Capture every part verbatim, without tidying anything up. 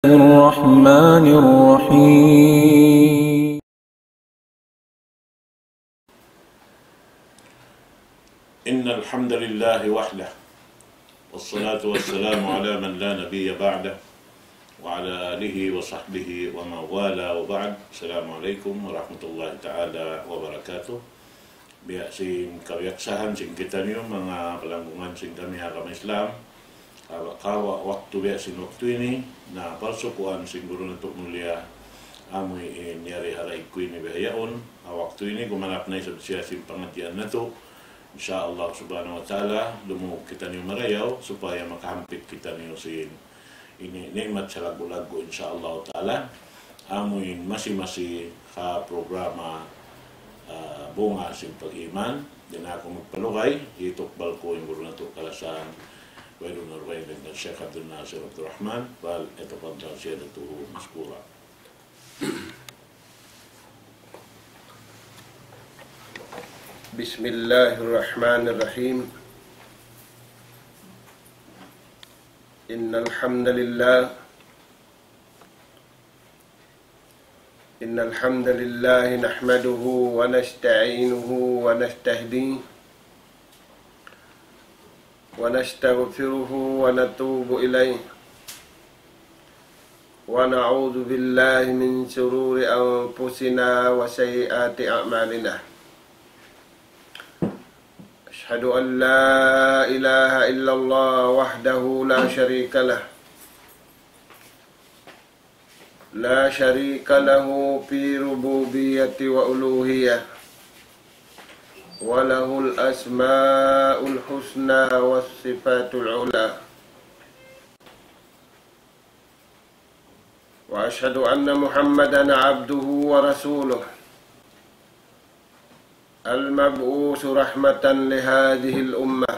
الرحمن الرحيم. إن الحمد لله وحده، والصلاة والسلام على من لا نبي بعده، وعلى آله وصحبه ومن والاه، وبعد. السلام عليكم ورحمة الله تعالى وبركاته. Biya' sin kabiyaksahan sin kitaniyu, manga palanggungan sin kami ha agama Islam, kawa'-kawa' waktu biya' sin waktu ini, na parsukuan sin guru natu' mulia, amu in yari ha daig ku ini bihaun, ha waktu ini gumanap na isab siya sin pangadjian natu'. Insya Allah subhanahu wa ta'ala, dumungug kitaniyu marayaw, supaya makahampit kitaniyu sin ini ni'mat salaggu'-laggu', insya Allah ta'ala. Amu in masi-masi ha programa, ah, Bunga sin Pag-iman. Di' na aku magpalugay, hitukbal ku in guru natu' kalasahan, Wailun Arbain, Sheikh Abdul Nasir Abdul Rahman, فليتفضل سيادته مشكورا. بسم الله الرحمن الرحيم. إن الحمد لله، إن الحمد لله نحمده ونستعينه ونستهديه ونستغفره ونتوب إليه، ونعوذ بالله من شرور أنفسنا وسيئات أعمالنا. أشهد أن لا إله إلا الله وحده لا شريك له، لا شريك له في ربوبية وألوهية، وله الأسماء الحسنى والصفات العلى. وأشهد أن محمدا عبده ورسوله، المبعوث رحمة لهذه الأمة،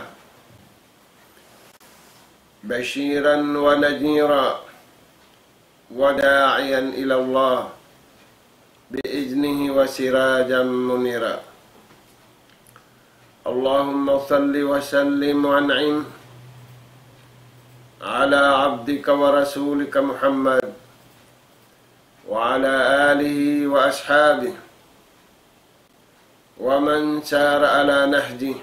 بشيرا ونذيرا، وداعيا إلى الله بإذنه وسراجا منيرا. اللهم صل وسلم وأنعم على عبدك ورسولك محمد وعلى آله وأصحابه ومن سار على نهجه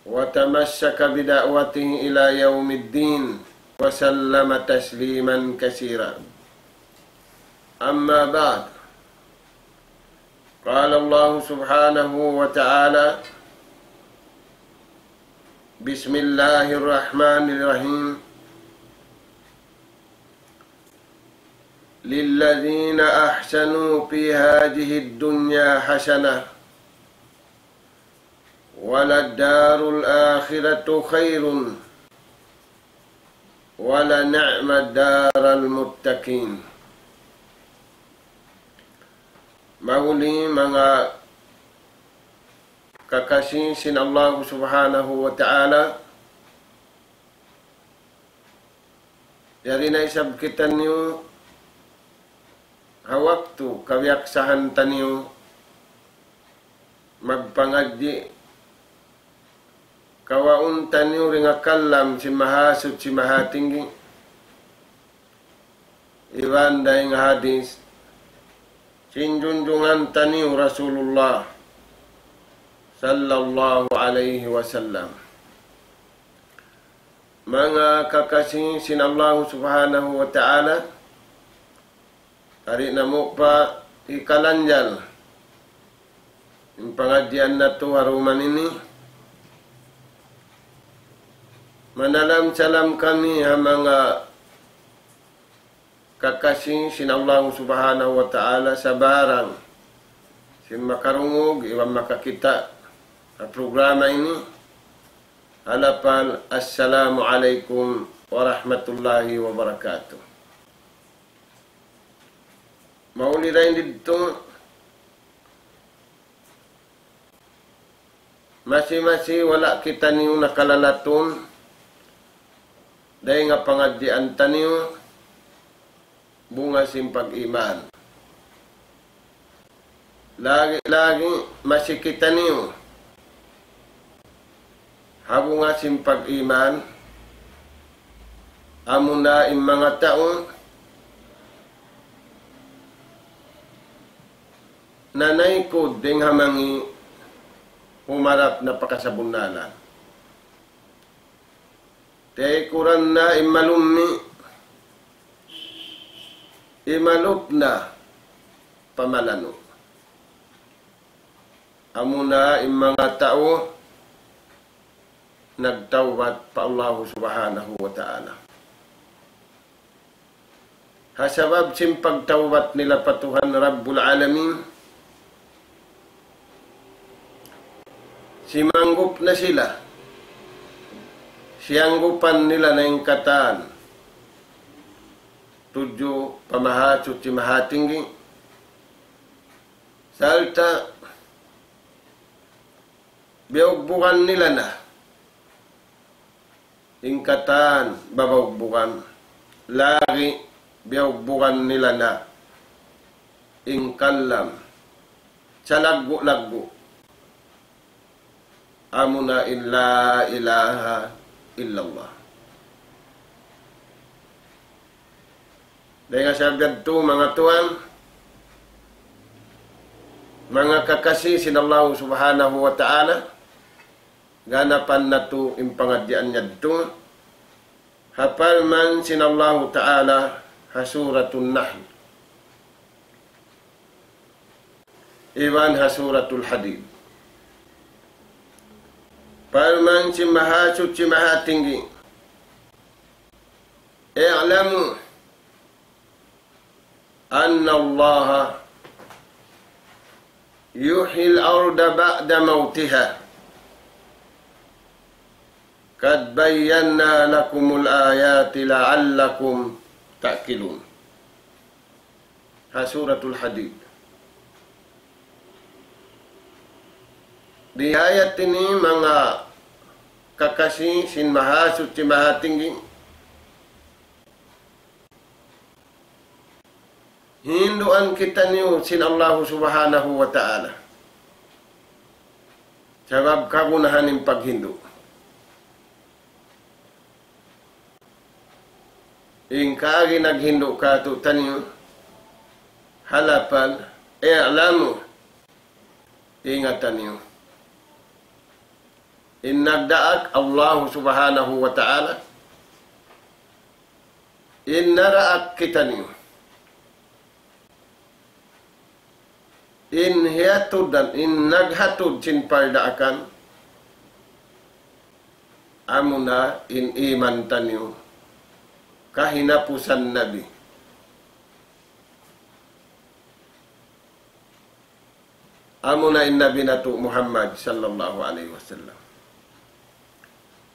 وتمسك بدعوته إلى يوم الدين وسلم تسليما كثيرا. أما بعد، قال الله سبحانه وتعالى: بسم الله الرحمن الرحيم. للذين أحسنوا في هذه الدنيا حسنة وللدار الآخرة خير ولنعم دار المتقين. Mahuli manga kakasi sin Allah Subhanahu wa Ta'ala, yari na isab kitaniyu ha waktu kabiyaksahan taniyu magpangadji', kawaun taniyu dayn ha kalam sin Mahasuchi Mahatinggi, iban dayn ha hadis sin junjungan taniyu Rasulullah sallallahu alayhi wasallam. Manga kakasi sin Allah Subhanahu wa Ta'ala, yari namu' pa hikalanjal in pangadjian natu' ha dum ini, manalam-salam kami ha manga kakasi sin Allah Subhanahu wa Ta'ala sabarang sin makarungug iban makakita' ha programa ini. Ha lapal, Assalamu alaykum warahmatullahi wabarakatuh. Mahuli dayn didtu, masi-masi wala' kitaniyu nakalalatun dayn ha pangadjian taniyu, bunga sin pag-iman. Lagi'-lagi' masi kitaniyu ha bunga sin pag-iman, amuna in manga tau nanaykud dayn ha mangi' humarap na pa kasabunnalan. Taykuran na in malummi', imalup na pa malanu'. Amuna in manga tau nagtawbat pa Allahu Subhanahu wa Ta'ala. Ha sabab sin pagtawbat nila pa Tuhan Rabbul Alamin, simanggup na sila, siyanggupan nila na in katan tudju pa Mahasuchi Mahatinggi, sarta' biyugbugan nila na in katan babugbugan, lagi' biyugbugan nila na in kalam salaggu'-laggu', amuna in la ilaha illallah. Dayn ha sabab yadtu, manga tuwan, manga kakasi sin Allahu Subhanahu wa Ta'ala, ganapan natu' in pangadjian yadtu ha parman sin Allahu Ta'ala ha Suratun Nahl iban ha Suratul Hadid. Parman sin Mahasuchi Mahatinggi, اعلموا أن الله يحيي الأرض بعد موتها قد بينا لكم الآيات لعلكم تعقلون. Ha Suratul Hadid. Di ayat ini manga kakasi sin Mahasuchi Mahatinggi, hinduan kitaniyu sin Allahu Subhanahu wa Ta'ala. Sabab kagunahan in paghindu'. In kaagi naghindu' kātu'niyu, ha lapal, اعلموا, ingataniyu. In nagdaak Allahu Subhanahu wa Ta'ala, in naraak kitaniyu. In hiyatud dan, in naghatud sin pardaakan, amuna in iman taniyu, kahinapusan Nabi. Amuna in Nabi natu' Muhammad sallallahu alayhi wasallam.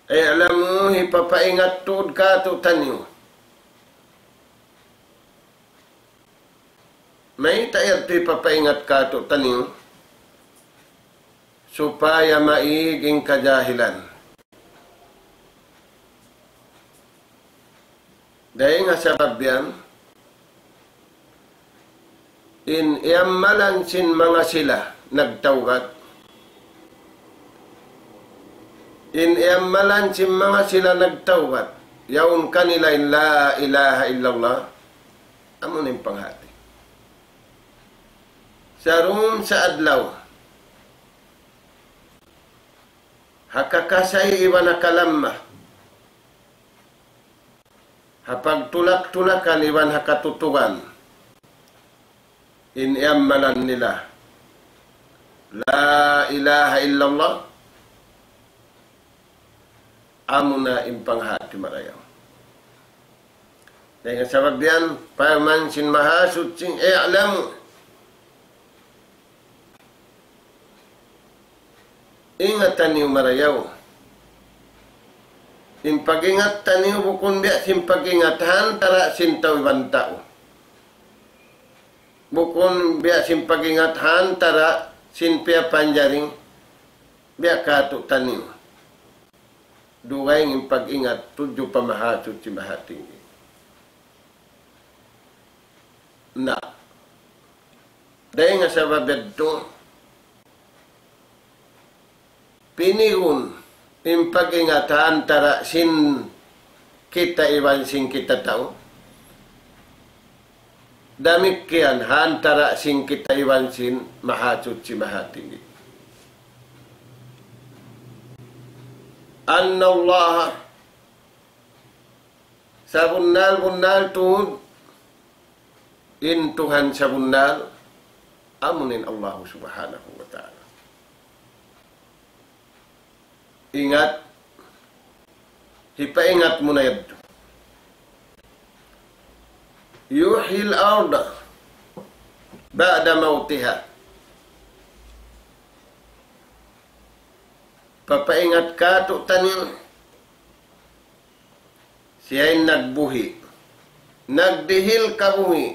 اعلموا, hipapaingat tuud kātu'niyu. Mayta' yadtu hipapaingat kātu'niyu? Supaya maig in kajahilan. Dayn ha sabab yan, in iyammalan sin manga sila nagtawbat, in iyammalan sin manga sila nagtawbat, yaun kanila in la ilaha illallah, amu in panghati. Sa' dum sa adlaw, ha kakasay iban ha kalamma, ha pagtulak-tulakan iban ha katutugan, in iyammalan nila la ilaha illallah, amuna in panghati marayaw. Dayn ha sabab yan, parman sin Mahasuchi, اعلموا, ingataniyu marayaw. In pag-ingat taniyu bukun biya' sin pag-ingat ha antara' sin tau iban tau. Bukun biya' sin pag-ingat ha antara' sin piyapanjari, biya' kātu'niyu. Dugaing in pag-ingat tudju pa Mahasuchi Mahatinggi. Na, dayn ha sabab yadtu, pinigun in pag-ingat ha antara' sin kita iban sin kita tau. Damikkiyan ha antara' sin kita iban sin Mahasuchi Mahatinggi. أن الله, sabunnal-bunnal tuud in Tuhan sabunnal, amuna in Allahu Subhanahu wa Ta'ala. Ingat, hipaingat mu na yadtu. يحيي الأرض بعد موتها. Papaingat kātu'niyu, siya in nagbuhi', nagdihil kabuhi'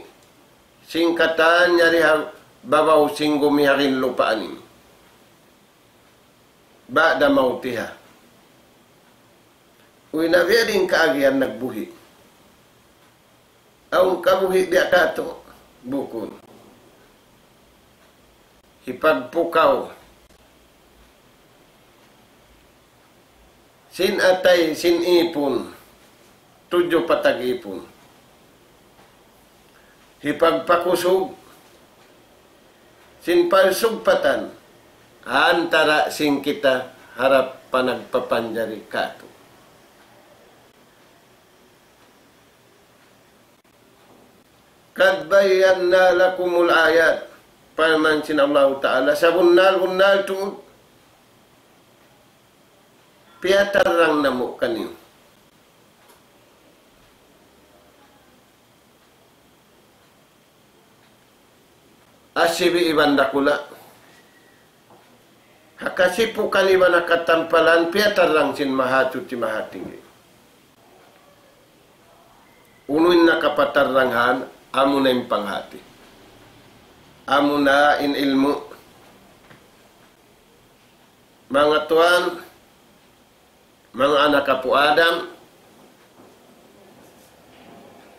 sin katan yari ha babaw sin gumi ha ginlupa' ini. بعد موتها. Uy, na biya' diin kaagihan nagbuhi'? Awn kabuhi' biya' kātu'? Bukun. Hipagpukaw sin atay, sin ipun, tudju pa tag-ipun. Hipagpakusug sin palsugpatan antara' sin kita harap pa nagpapanjari kātu'. قد بينا لكم الآيات. Parman sin Allahu Ta'ala, sabunnal-bunnal tuud piyatarrang namu' kaniyu. Asibi' iban dakula', ha kasipukan iban ha katampalan, piyatarrang sin Mahasuchi Mahatinggi. Unu in nakapatarrang han, amuna in panghati. Amuna in ilmu'. Manga tuwan, manga anak apu' Adam,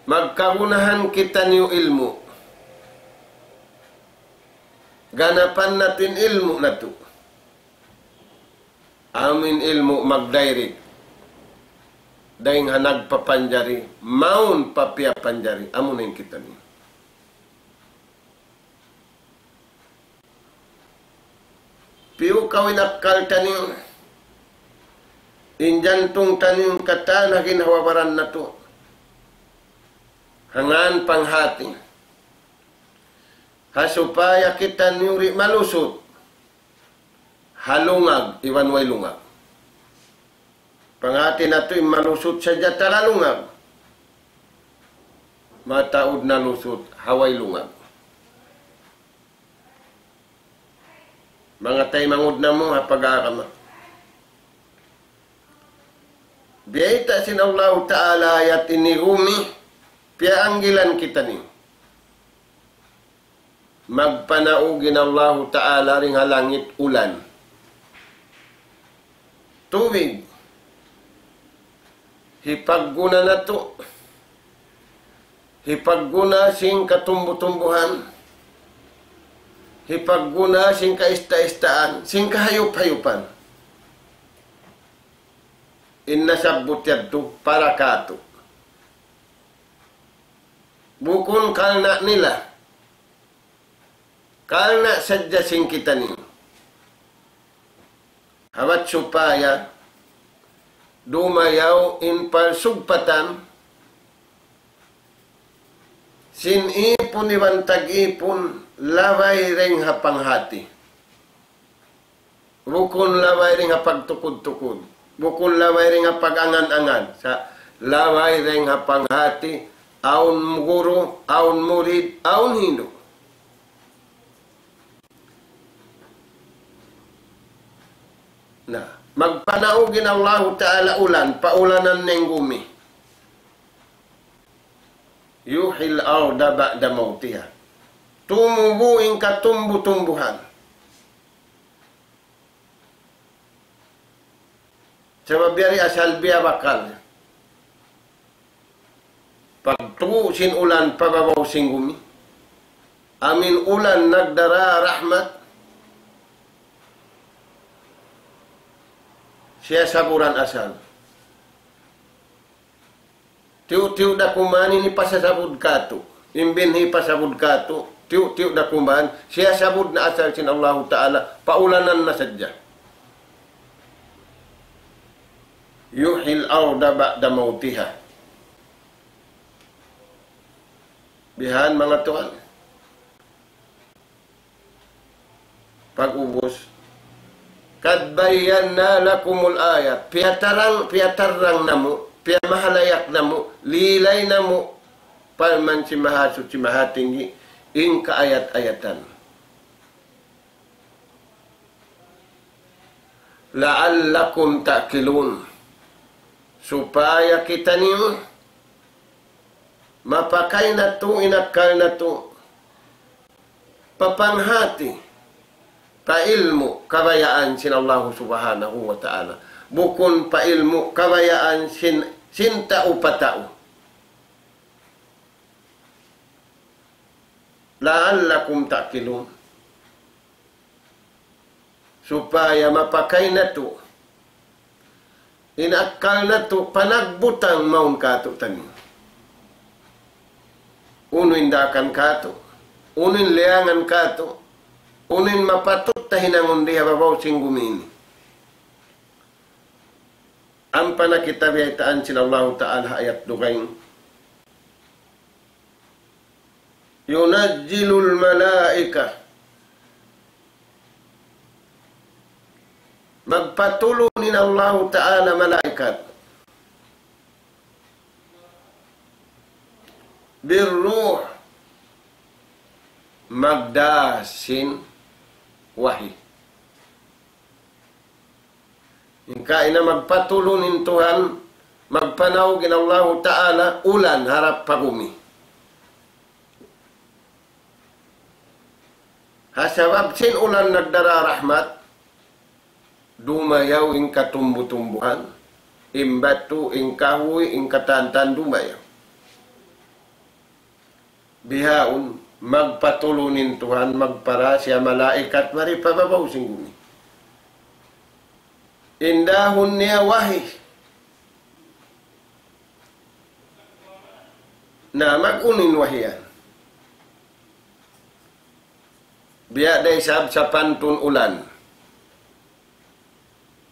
magkagunahan kitaniyu ilmu'. Ganapan natu' in ilmu' natu'. Amu in ilmu' magdirect dayn ha nagpapanjari, mawn pa piyapanjari, amuna in kitaniyu. Piyukaw in akkal taniyu, in jantung taniyu, katan ha ginhawa-baran natu'. Ha ngan panghati. Ha supaya kitaniyu di' malusut ha lungag iban way lungag. Panghati natu' in malusut sadja taga lungag. Mataud nalusut ha way lungag. Manga taymanghud namu' ha pag-agama. Biyayta' sin Allahu Ta'ala ayat ini gumi, piyaanggilan kitaniyu. Magpanaug in Allahu Ta'ala dayn ha langit ulan. Tubig. Hipagguna natu'. Hipagguna sin katumbu-tumbuhan. Hipagguna sin kaista-istaan. Sin kahayup-hayupan. In nasabbut yadtu para kātu'. Bukun karna' nila. Karna' sadja sin kitaniyu. Habat supaya dumayaw in palsugpatan sin ipun iban tag-ipun labay dayn ha panghati. Bukun labay dayn ha pagtukud-tukud. Bukun labay dayn ha pag-angan-angan. Sa' labay dayn ha panghati, awn guru, awn murid, awn hindu'. Na, magpanaug in Allahu Ta'ala ulan, paulanan in gumi. يحيي الأرض بعد موتها. Tumubu in katumbu-tumbuhan. Sabab yari asal biya' bakal. Pagtuu sin ulan pa babaw sin gumi. Amu in ulan nagdara rahmat. Siya saburan asal. Tiyu'-tiyu' da kuman ini pasasabud kātu'. In binhi' pasabud katu', tiyu'-tiyu' da kuman, siya sabud na asal sin Allahu Ta'ala, paulanan na sadja. يحيي الأرض بعد موتها. Bihan manga tuwan. Pag'ubus, قد بينا لكم الآيات. Piyatarang, piyatarang namu', piyamahalayak namu', lilay namu', parman sin Mahasuchi Mahatinggi, in kaayat-ayatan. لعلكم تعقلون. Supaya kitaniyu mapakay natu' in akkal natu', pa panghati, pa ilmu' kabayaan sin Allahu Subhanahu wa Ta'ala. Bukun pa ilmu' kabayaan sin, sin tau pa tau. لعلكم تعقلون. Supaya mapakay natu'. In akkal natu', panagbutang mawn katu'taniyu. Unu in daakan katu', unu in liyangan katu', unu in mapatut ta hinangun di ha babaw sin gumi ini. Ampa na kita biyaytaan sin Allahu Ta'ala ha ayat dugaing. ينزل الملائكة. Magpatulun in Allahu Ta'ala malaikat. بالروح. Magdā sin wahi. Hangkan na magpatulun in Tuhan, magpanaug in Allahu Ta'ala, ulan harap pa gumi. Ha sabab sin ulan nagdara rahmat, dumayaw in katumbu-tumbuhan, in batu, in kahuy, in katantan dumayaw. Bihaun, magpatulun in Tuhan, magpara siya malaikat, mari pa babaw sin gumi. In dahun niya wahi. Na, mag-unu in wahi yan? Biya' da isab sapantun ulan.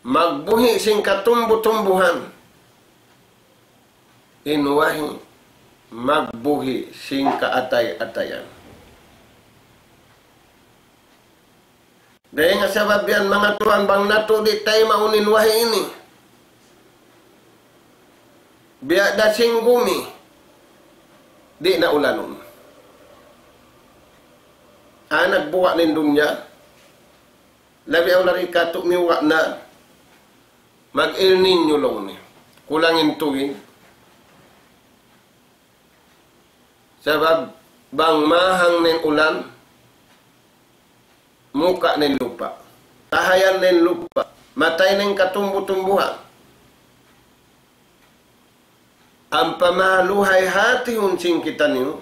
Magbuhi' sin katumbu-tumbuhan. In wahi, magbuhi' sin kaatay-atayan. Dayn ha sabab yan, manga tuwan, bang natu' di' taymaun in wahi ini, biya' da sin gumi, di' na ulanun. Ah, nagbuga' na in dunya. Labi awla di' katu' miyuga' na, mag-El Niño laung niya. Kulang in tubig. Sabab bang mahang na in ulan, muka na in lupa'. Tahayan na in lupa'. Matay na in katumbu-tumbuhan. Ampa maluhay hātihun sin kitaniyu,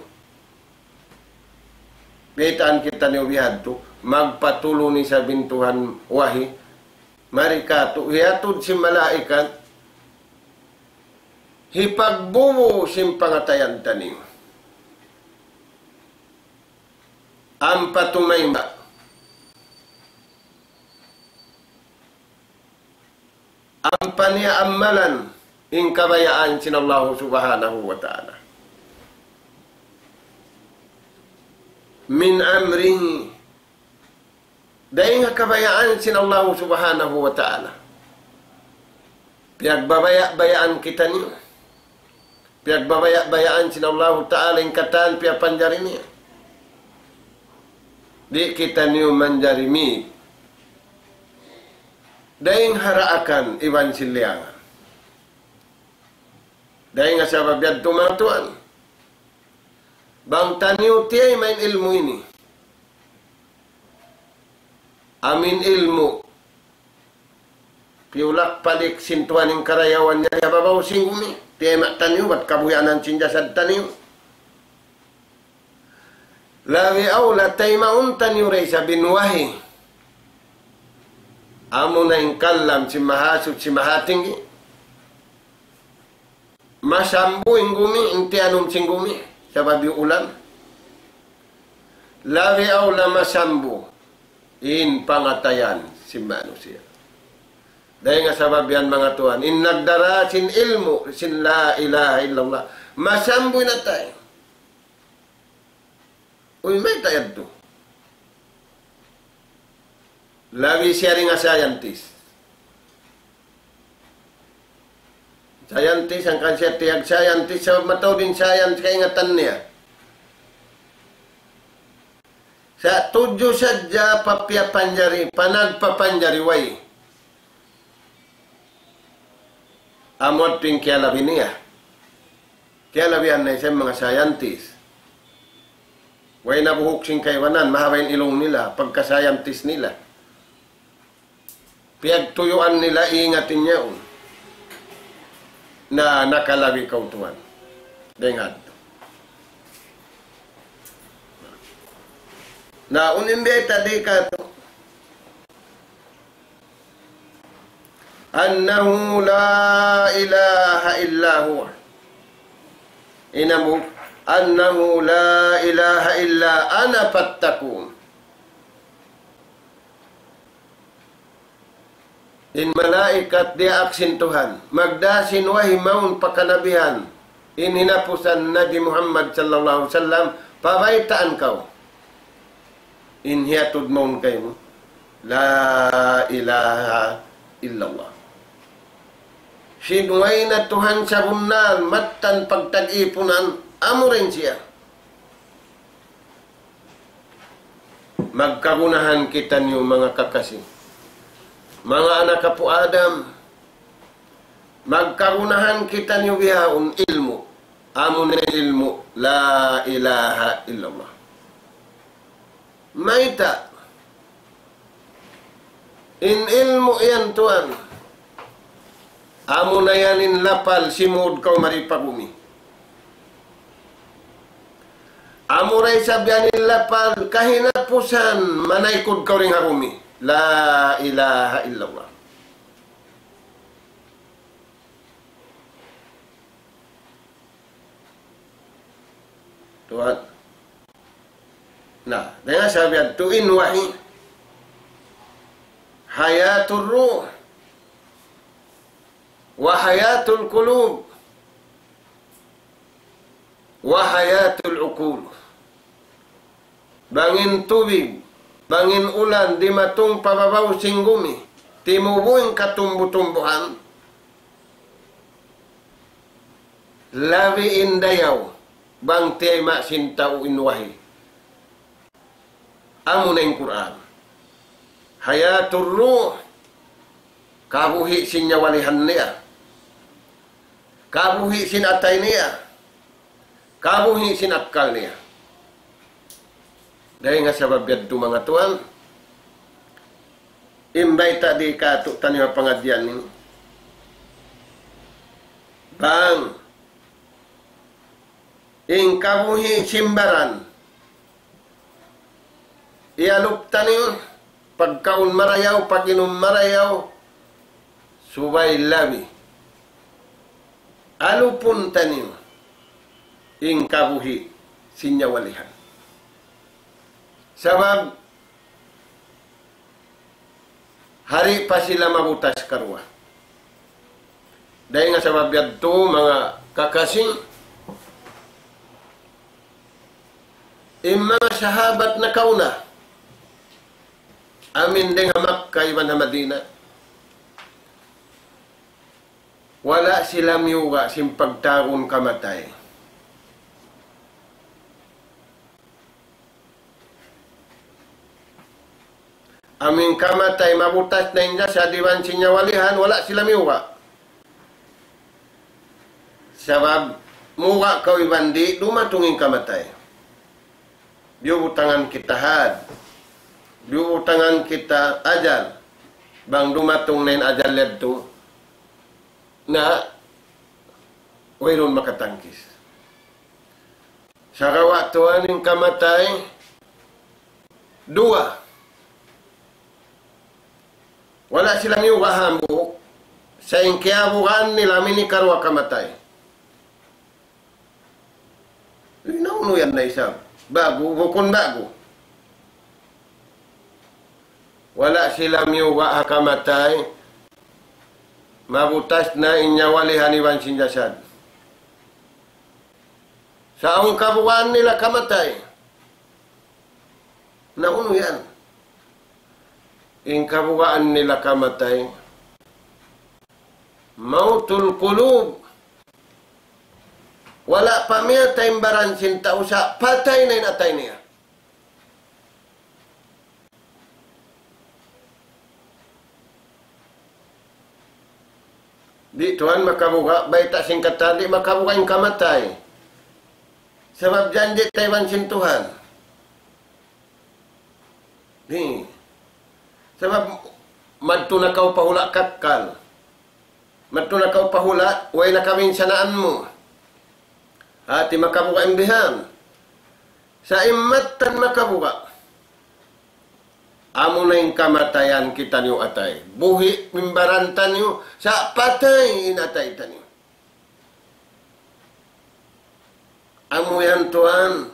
baytaan kitaniyu bihadtu, magpatulun isab in Tuhan wahi, mari katu', hiyatud sin malaikat, hipagbubu' sin pangatayan taniyu. Ampa tumayma'. Ampa niya ammalan in kabayaan sin Allahu Subhanahu wa Ta'ala. من أمره. Dayn ha kabayaan sin Allahu Subhanahu wa Ta'ala. Piyagbabaya'-bayaan kitaniyu. Piyagbabaya'-bayaan sin Allahu Ta'ala in katan piyapanjari niya. Di' kitaniyu manjari mīg dayn ha daakan iban sin liyangan. Dayn ha sabab yadtu, manga tuwan, bang taniyu tiyayma' in ilmu' ini, amu in ilmu' piyulak-palik sin Tuhan in karayawan niya ha babaw sin gumi, tiyayma' taniyu bat kabuhianan sin jasad taniyu. Labi awla taymaun taniyu da isab in wahi. Amuna in kalam sin Mahasuchi Mahatinggi. Masambu in gumi, in tiyanum sin gumi, sabab in ulan. labi awla masambu in pangatayan sin manusiya'. Dayn ha sabab yan, manga tuwan, in nagdara sin ilmu' sin la ilaha illallah, masambu in atay. Uy, mayta' yadtu? Labi siya dayn ha scientist. Scientist, hangkan siya tiyag-scientist, sabab mataud in science kaingatan niya. Sa' tudju sadja pa piyapanjari, panagpapanjari, way. Amu yadtu in kiyalabi niya. Kiyalabihan na isab in manga scientist. Way nabuhuk sin kaibanan, mahaba' in ilung nila, pagka-scientist nila. Piyagtuyuan nila, ingat in yaun. Na nakalabi kaw tuwan. Dayn ha yadtu. Na unu in bayta' di katu'? أنه لا إله إلا هو. In amu, أنه لا إله إلا أنا فاتقون. In malaikat diyaak sin Tuhan, magdā sin wahi mawn pa kanabihan, in hinapusan Nabi Muhammad sallallahu alayhi wasallam, pabaytaan kaw. In hiyatud mawn kaymu, لا إله إلا الله. Sin way na Tuhan sabunnal, mattan pagtag-ipunan, amura in siya. Magkagunahan kitaniyu, manga kakasi, manga anak apu' Adam, magkagunahan kitaniyu bihaun ilmu'. Amuna in ilmu' la ilaha illallah. Mayta'? In ilmu' yan tuwan, amuna yan in lapal simud kaw mari pa gumi. Amura isab yan in lapal kahinapusan manaykud kaw dayn ha gumi. La ilaha illallah. Tuwan. Na, dayn ha sabab yadtu in wahi, حياة الروح وحياة القلوب وحياة العقول. Bang in tubig, bang in ulan dimatung pa babaw sin gumi, timubu' in katumbu-tumbuhan, labi in dayaw bang tiyayma' sin tau in wahi. Amuna in Qur'an. حياة الروح, kabuhi' sin nyawalihan niya, kabuhi' sin atay niya, kabuhi' sin akkal niya. Dayn ha sabab yadtu, manga tuwan, in bayta' di katu' taniyu ha pangadjian ini, bang in kabuhi' sin baran iyalup taniyu, pagkaun marayaw, pag-inum marayaw, subay labi alupun taniyu in kabuhi' sin nyawalihan. Sabab di' pa sila mabutas karuwa. Dayn ha sabab yadtu, manga kakasi, in manga sahabat nakauna, amu in dayn ha Makkah iban ha Madinah, wala' sila miyuga' sin pagtawagun kamatay. Amu in kamatay, mabutas na in jasad iban sin nyawalihan, wala' sila miyuga'. Sabab, muga' kaw iban di', dumatung in kamatay. Biyubutangan kita had. Biyubutangan kita ajal. Bang dumatung na in ajal yadtu, na wayruun makatangkis. Sagawa' tuwan, in kamatay, duwa. Wala' sila miyuga' hambuuk, sa' in kiyabugaan nila amu in hikaruwa kamatay. Unu yan na isab? Ba'gu, bukun ba'gu. Wala' sila miyuga' ha kamatay, mabutas na in nyawa lihan iban sin jasad. Sa' awn kabugaan nila kamatay. Na unu yan? In kabugaan nila kamatay, موت القلوب. Wala' pa miyatay in baran sin tau sa' patay na in atay niya. Di' tuwan makabuga', bayta' sin katan di' makabuga' in kamatay. Sabab janji' ta iban sin Tuhan. Di'. Sabab madtu na kaw pa hula' kakkal. Madtu na kaw pa hula', way na kabinsanaan mu. Hati makabuga' in bihan. Sa' in mattan makabuga'. Amuna in kamatayan kitaniyu atay. Buhi' in baran taniyu, sa' patay in atay taniyu. Amu yan tuwan.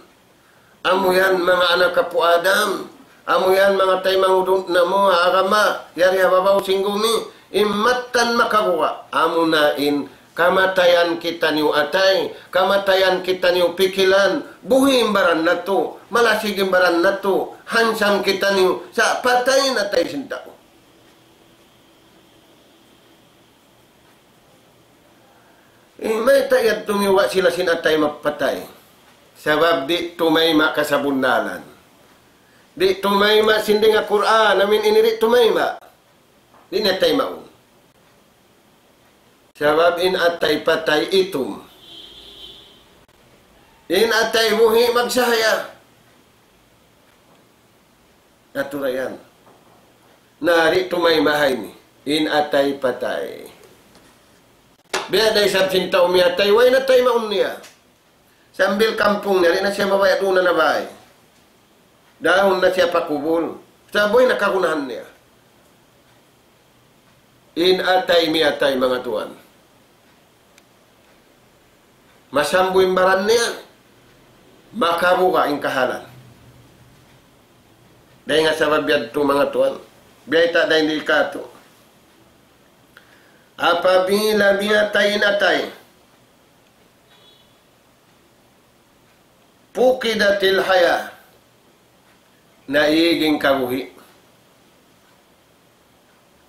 Amu yan manga anak apu' Adam. Amu yan manga taymanghud namu' ha agama. Yari ha babaw sin gumi. In mattan makabuga'. Amuna in kamatayan kitaniyu atay. Kamatayan kitaniyu pikilan. Buhi' in baran natu'. Malasig in baran natu'. Hansam kitaniyu. Sa' patay in atay sin tau. Eh, mayta' yadtu miyuga' sila sin atay mapatay? Sabab di' tumayma' kasabunnalan. Di' tumayma' sin dayn ha Qur'an, amin ini di' tumayma'. Di' na taymaun. Sabab in atay patay itum. In atay buhi' magsahaya. Atura yan. Na di' tumayma' ha ini. In atay patay. Biya' da isab sin tau miyatay, way na taymaun niya. Sambil kampung niya, di' na siya mabaya' duun na bay. Dahun na siya pa kubul. Sa' buhi' na kagunahan niya. In atay miyatay, manga tuwan. Masambu in baran niya, makabuga' in kahalan. Dayn ha sabab yadtu, manga tuwan. Biyayta' dayn di katu'. Apabila miyatay in atay, فقدت الحياة. Naig in kabuhi'.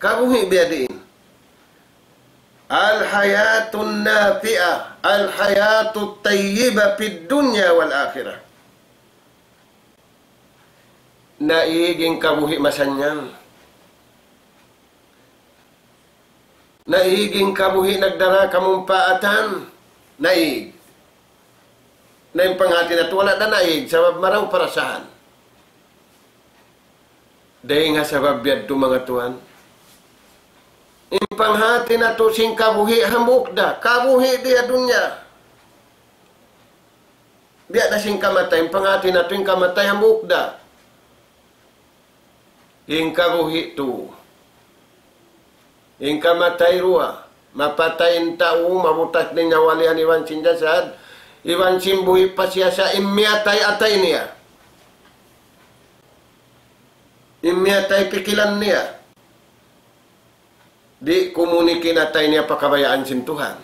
Kabuhi' biya' diin? الحياة النافعة، الحياة الطيبة في الدنيا والآخرة. Naig in kabuhi' masannyang. Naig in kabuhi' nagdara kamumpaatan. Naig. Na in panghati natu' wala' da naig, sabab marayaw parasahan. Dayn ha sabab yadtu, manga tuwan. In panghati natu' sin kabuhi' hambuuk da, kabuhi' di ha dunya. Biya' da sin kamatay, in panghati natu' in kamatay hambuuk da. In kabuhi' tu. In kamatay duwa. Mapatay in tau, mabutas in nyawa lihan iban sin jasad, iban sin buhi' pa siya sa' in miyatay atay niya. In miyatay pikilan niya. Di' kumunik in atay niya pa kabayaan sin Tuhan.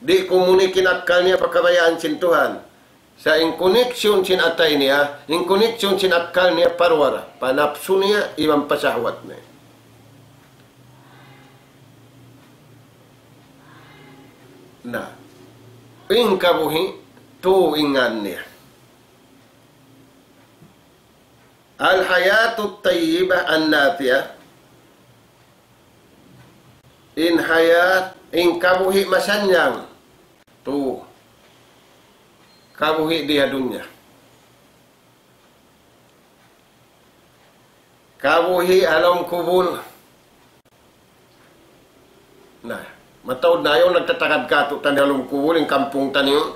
Di' kumunik in akkal niya pa kabayaan sin Tuhan. Sa' in koneksyon sin atay niya, in koneksyon sin akkal niya pa duwa da, pa napsu niya, iban pa sahwat niya. Na, in kabuhi', tu in ngan niya. الحياة الطيبة النافعة. In hayat, in kabuhi' masannyang. Tu. Kabuhi' di ha dunya. Kabuhi' ha lawm kubul. Na, mataud na yaun nagtatagad katu' taniyu ha lawm kubul, in kampung taniyu.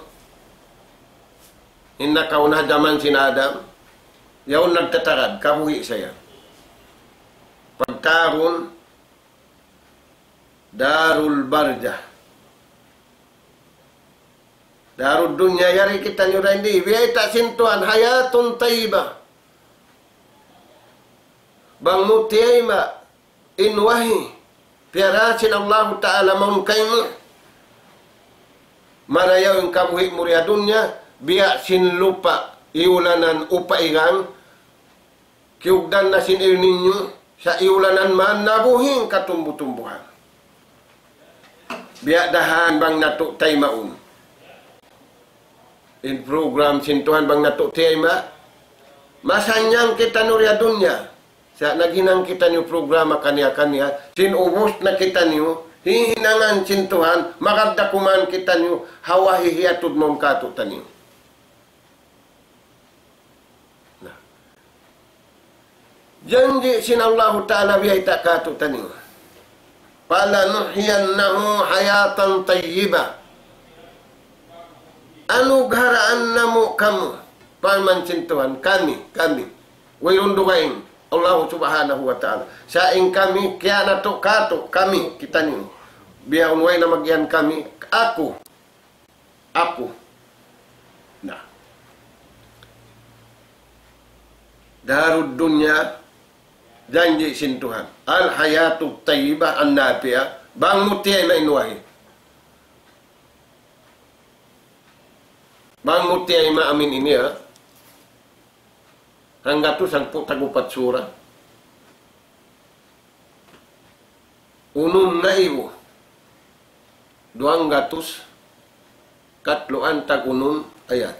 In nakauna ha jaman sin Adam, yaun nagtatagad, kabuhi' sa yan. Pagtawagun, Darul Barzakh. Darud dunya, yari kitaniyu dayn di. Biyayta' sin Tuhan, حياة طيبة. Bang mu tiyayma' in wahi piyara sin Allahu Ta'ala mawn kaymu, marayaw in kabuhi' mu di ha dunya, biya' sin lupa' iyulanan upaigang, kiyugdan na sin El Niño, sa' iyulanan man nabuhi' in katumbu-tumbuhan. Biya' da ha yan bang natu' taymaun in program sin Tuhan bang natu' tiyayma'. Masannyang kitaniyu di ha dunya. Sa' naghinang kitaniyu programa kaniya-kaniya, sin ubus na kitaniyu, hihinangan sin Tuhan, magad da kuman kitaniyu, ha wahi hiyatud mawn kātu'niyu. Na. Janji' sin Allahu Ta'ala biyayta' kātu'niyu. فَلَنُحْيِيَنَّهُ حَيَاةً طَيِّبَةً. Anugharaan namu' kamu. Parman sin Tuhan, kami, kami. Wayruun dugaing. Allahu Subhanahu wa Ta'ala. Sa' in kami, kiyanatu' kātu', kami, kitaniyu. Bihaun way na magiyan kami, aku. Aku. Na. Darud dunya, janji' sin Tuhan. الحياة الطيبة النافعة, bang mu tiyayma' in wahi. Bang mu tiyayma' amin ini, ha. Hanggatus hangpu' tag-upat sura. Unum ngaibu duwanggatus katluan tag-unum ayat.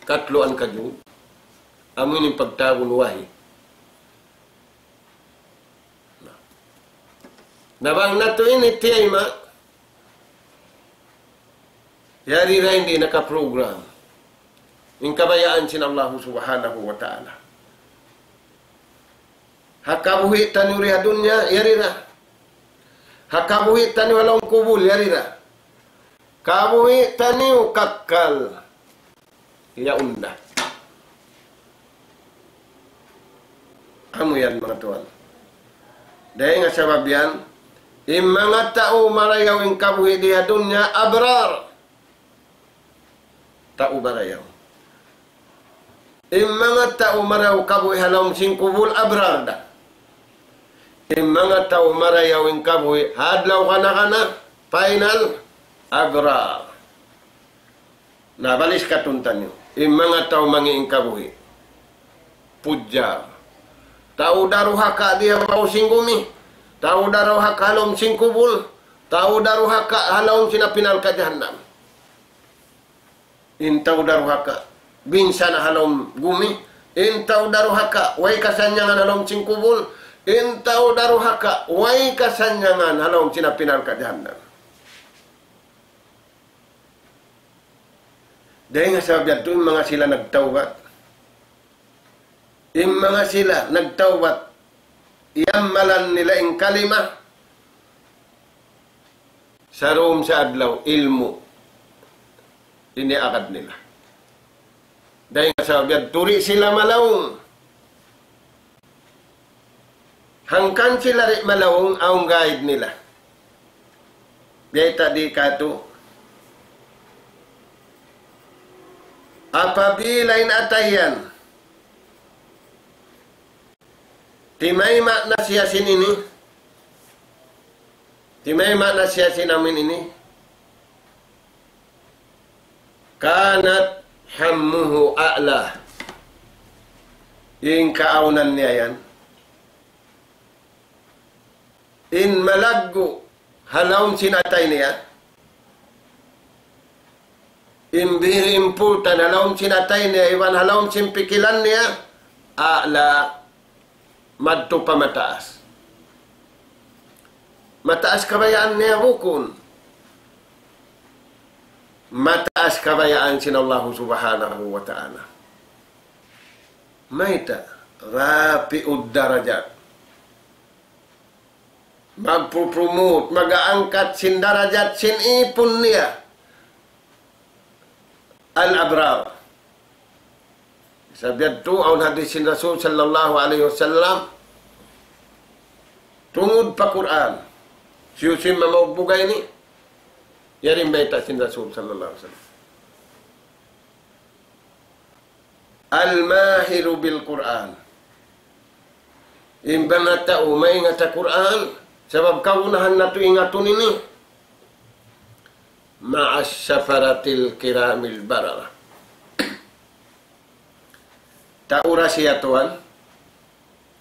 Katluan kajuz. Amu ini in pagtawagun wahi. Na bang natu' ini tiyayma', yari da in di' nakaprogram in kabayaan sin Allahu Subhanahu wa Ta'ala. Ha kabuhi' taniyu di ha dunya, yari da. Ha kabuhi' taniyu ha lawm kubul, yari da. Kabuhi' taniyu kakkal. Yaun da. Amu yan, manga tuwan. Dayn ha sabab yan, in manga tau marayaw in kabuhi' di ha dunya, abrar. Tau marayaw. In manga tau marayaw kabuhi' ha lawm sin kubul, abrar da. In manga tau marayaw in kabuhi' ha adlaw kana-kana, final, abrar. Na, baliskatun taniyu. In manga tau mangi' in kabuhi', pujjar. Tau daruhaka di ha babaw sin gumi. Tau daruhaka ha lawm sin kubul. Tau daruhaka ha lawm sin api narka' jahannam. In tau daruhaka, binsana' ha lawm gumi. In tau daruhaka, way kasannyangan ha lawm sin kubul. In tau daruhaka, way kasannyangan ha lawm sin api narka' jahannam. Dayn ha sabab yadtu in manga sila nagtawbat. In manga sila nagtawbat, iyammalan nila in kalima, sa dum sa adlaw, ilmu' in iyaagad nila. Dayn ha sabab yadtu di' sila malaung. Hangkan sila di' malaung, awn guide nila. Biyayta' di' katu'. Apabila in atay yan, timayma' na siya sin ini, timayma' na siya sin amin ini, كانت همه أعلى. In kaawnan niya yan, in malaggu' ha lawm sin atay niya, in very important ha lawm sin atay niya, iban ha lawm sin pikilan niya, أعلى, madtu pa mataas. Mataas kabayaan niya bukun. Mataas kabayaan sin Allahu Subhanahu wa Ta'ala. Mayta', رافع الدرجات. Magpu-promote, mag-aangkat sin darajat sin ipun niya. Al-abrar. Sabab yadtu awn hadith sin Rasul sallallahu alayhi wasallam, tungud pa Qur'an. Hisiyu-siyu in mamaug buga ini, yari in bayta' sin Rasul sallallahu alayhi wasallam. الماهر بالقرآن In manga tau maingat ha Qur'an, sabab kagunahan natu' ingatun ini. مع السفرة الكرام البررة. Tau ra siya tuwan,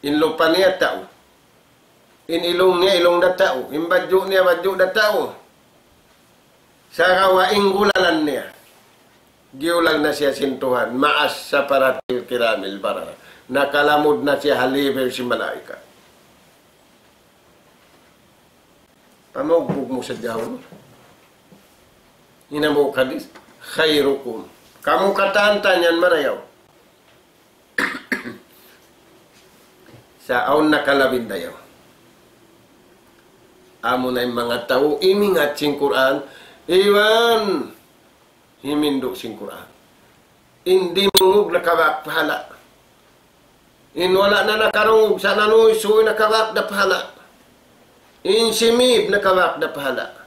in lupa niya tau. In ilung niya ilung da tau. In badju' niya badju' da tau. Sagawa' in gulalan niya, giyulal na siya sin Tuhan, مع السفرة الكرام البررة. Nakalamud na siya ha level sin malaikat. Pamaugbug mu sadja yaun. In hambuuk hadis, خيركم. Kamu katan-katan yan marayaw. Sa' awn nakalabi dayaw. Amuna in manga tau imingat sin Qur'an, iban himindu' sin Qur'an. In dimungug nakabak pahala'. In wala' na nakarungug, sa' nanuysuy nakabak da pahala'. In simib nakabak da pahala'.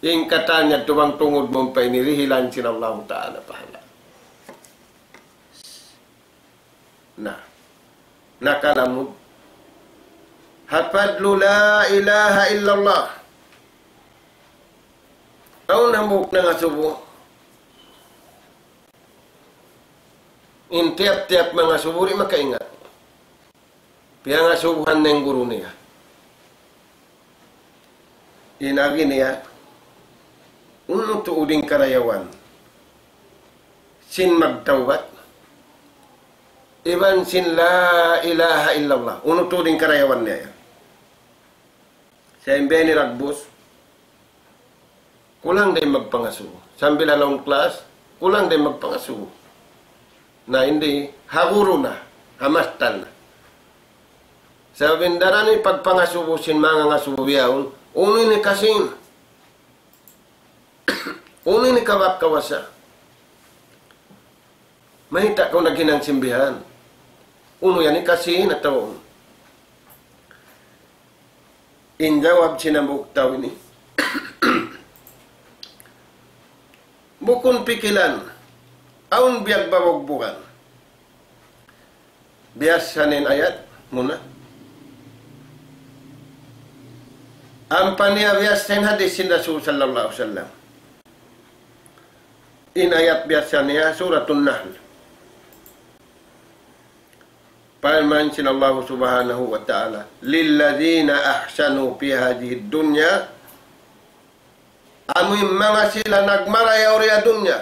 In katan yadtu bang tungud mu pa ini dihilan sin Allahu Ta'ala pahala'. Na, nakalamud. Ha fadlu la ilaha illallah. Awn hambuuk nangasubu. In tiyap-tiyap mangasubu di' makaingat. Piyangasubuhan na in guru niya. In agi niya, unu tuud in karayawan sin magtawbat, iban sin la ilaha illallah. Unu tuud in karayawan niya yan. Sa' in biya' ini dagbus, kulang da in magpangasubu. Sambil ha lawm class, kulang da in magpangasubu. Na, in di, ha guru na, ha mastal na. Sabab in daran in pagpangasubu sin manga ngasubu bihaun, unu ini kasin. Unu ini kabak kawasa. Mayta' kaw naghinang sin bihan? Unu yan in kasin atawa unu? In jawab sin hambuuk tau ini, bukun pikilan, awn biya' baugbugan. Biyassa niya in ayat muna. Ampa niya biyassa in hadis sin Rasul sallallahu alayhi wasallam. In ayat biyassa niya Suratun Nahl. Parman sin Allah Subhanahu wa Ta'ala, للذين أحسنوا في هذه الدنيا. Amu in manga sila nagmarayaw di ha dunya.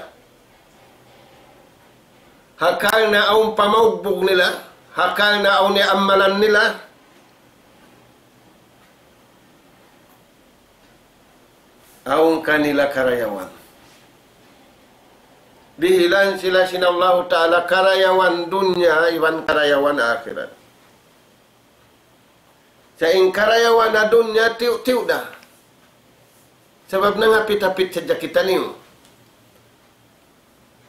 Ha karna' awn pamaugbug nila, ha karna' awn iyamalan nila, awn kanila karayawan. Dihilan sila sin Allahu Ta'ala karayawan dunya iban karayawan akhirat. Sa' in karayawan ha dunya tiyu'-tiyu' da. Sabab nangapit-apit sadja kitaniyu.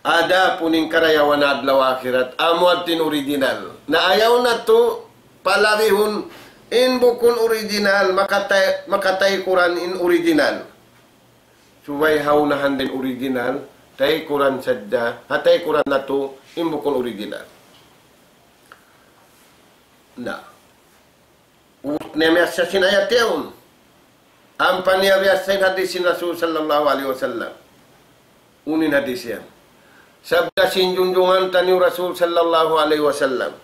Adapun in karayawan adlaw akhirat, amu yadtu in original. Na ayaw natu' palabihun in bukun original, makatay-, makataykuran in original. Subay ha unahan da in original, taykuran sadja, ha taykuran natu' in bukun original. Na. Ubus niya biyassa sin ayat yaun. Ampa niya biyassa in hadis sin Rasul sallallahu alayhi wasallam. Unu in hadis yan? Sabda sin junjungan taniyu Rasul sallallahu alayhi wasallam,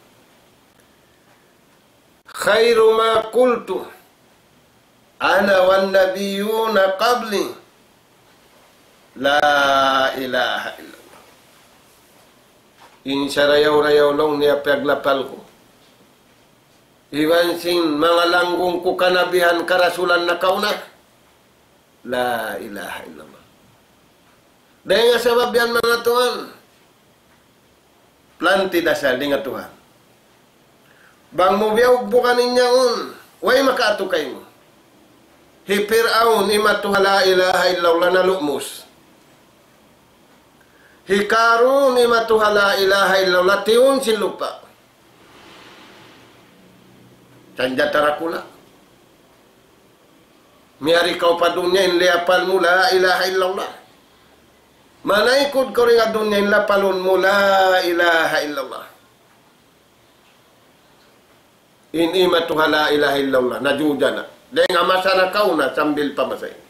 خير ما قلت أنا والنبيون قبلي لا إله إلا الله. In sarayaw-rayaw laung niya piyaglapal ku iban sin manga langgung ku kanabihan karasulan nakauna, la ilaha illallah. Dayn ha sabab yan, manga tuwan, planti dasal dayn ha Tuhan. Bang mu biyaugbugan in yaun, way makaatu kaymu. Hi Pir'aun imatu ha la ilaha illallah nalumus. Hi Karun imatu ha la ilaha illallah tiyun sin lupa'. Sanjata dakula'. Miyari kaw pa dunya in liyapal mu la ilaha illallah. Manaykud kaw dayn ha dunya in lapalun mu la ilaha illallah. In imatu ha la ilaha illallah, najuja na. Dayn ha masa nakauna sambil pa masa ini.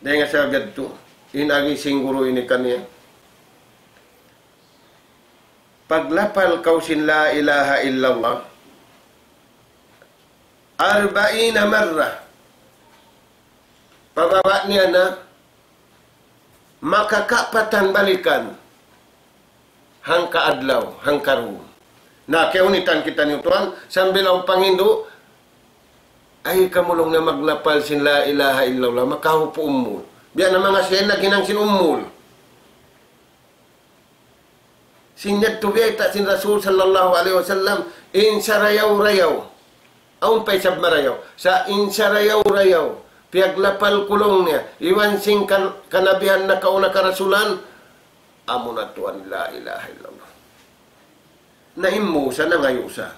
Dayn ha sabab yadtu, in agi sin guru ini kaniya. Paglapal kaw sin la ilaha illallah, arba'ina marra. Pababa' niya na, makakapatan balikan. Hangka adlaw, hangka dum. Na, kiyunitan kitaniyu tuwan, sambil awn panghindu', ay kamu laung niya maglapal sin la ilaha illallah, makahupu' umul. Biya' na manga siya naghinang sin umul. Sin yadtu biyayta' sin Rasul sallallahu alayhi wasallam, in sarayaw-rayaw. Awn pa isab marayaw. Sa' in sarayaw-rayaw, piyaglapal ku laung niya, iban sin kan-, kanabihan nakauna karasulan, amuna tuwan la ilaha illallah. Na in Musa nangayu' sa.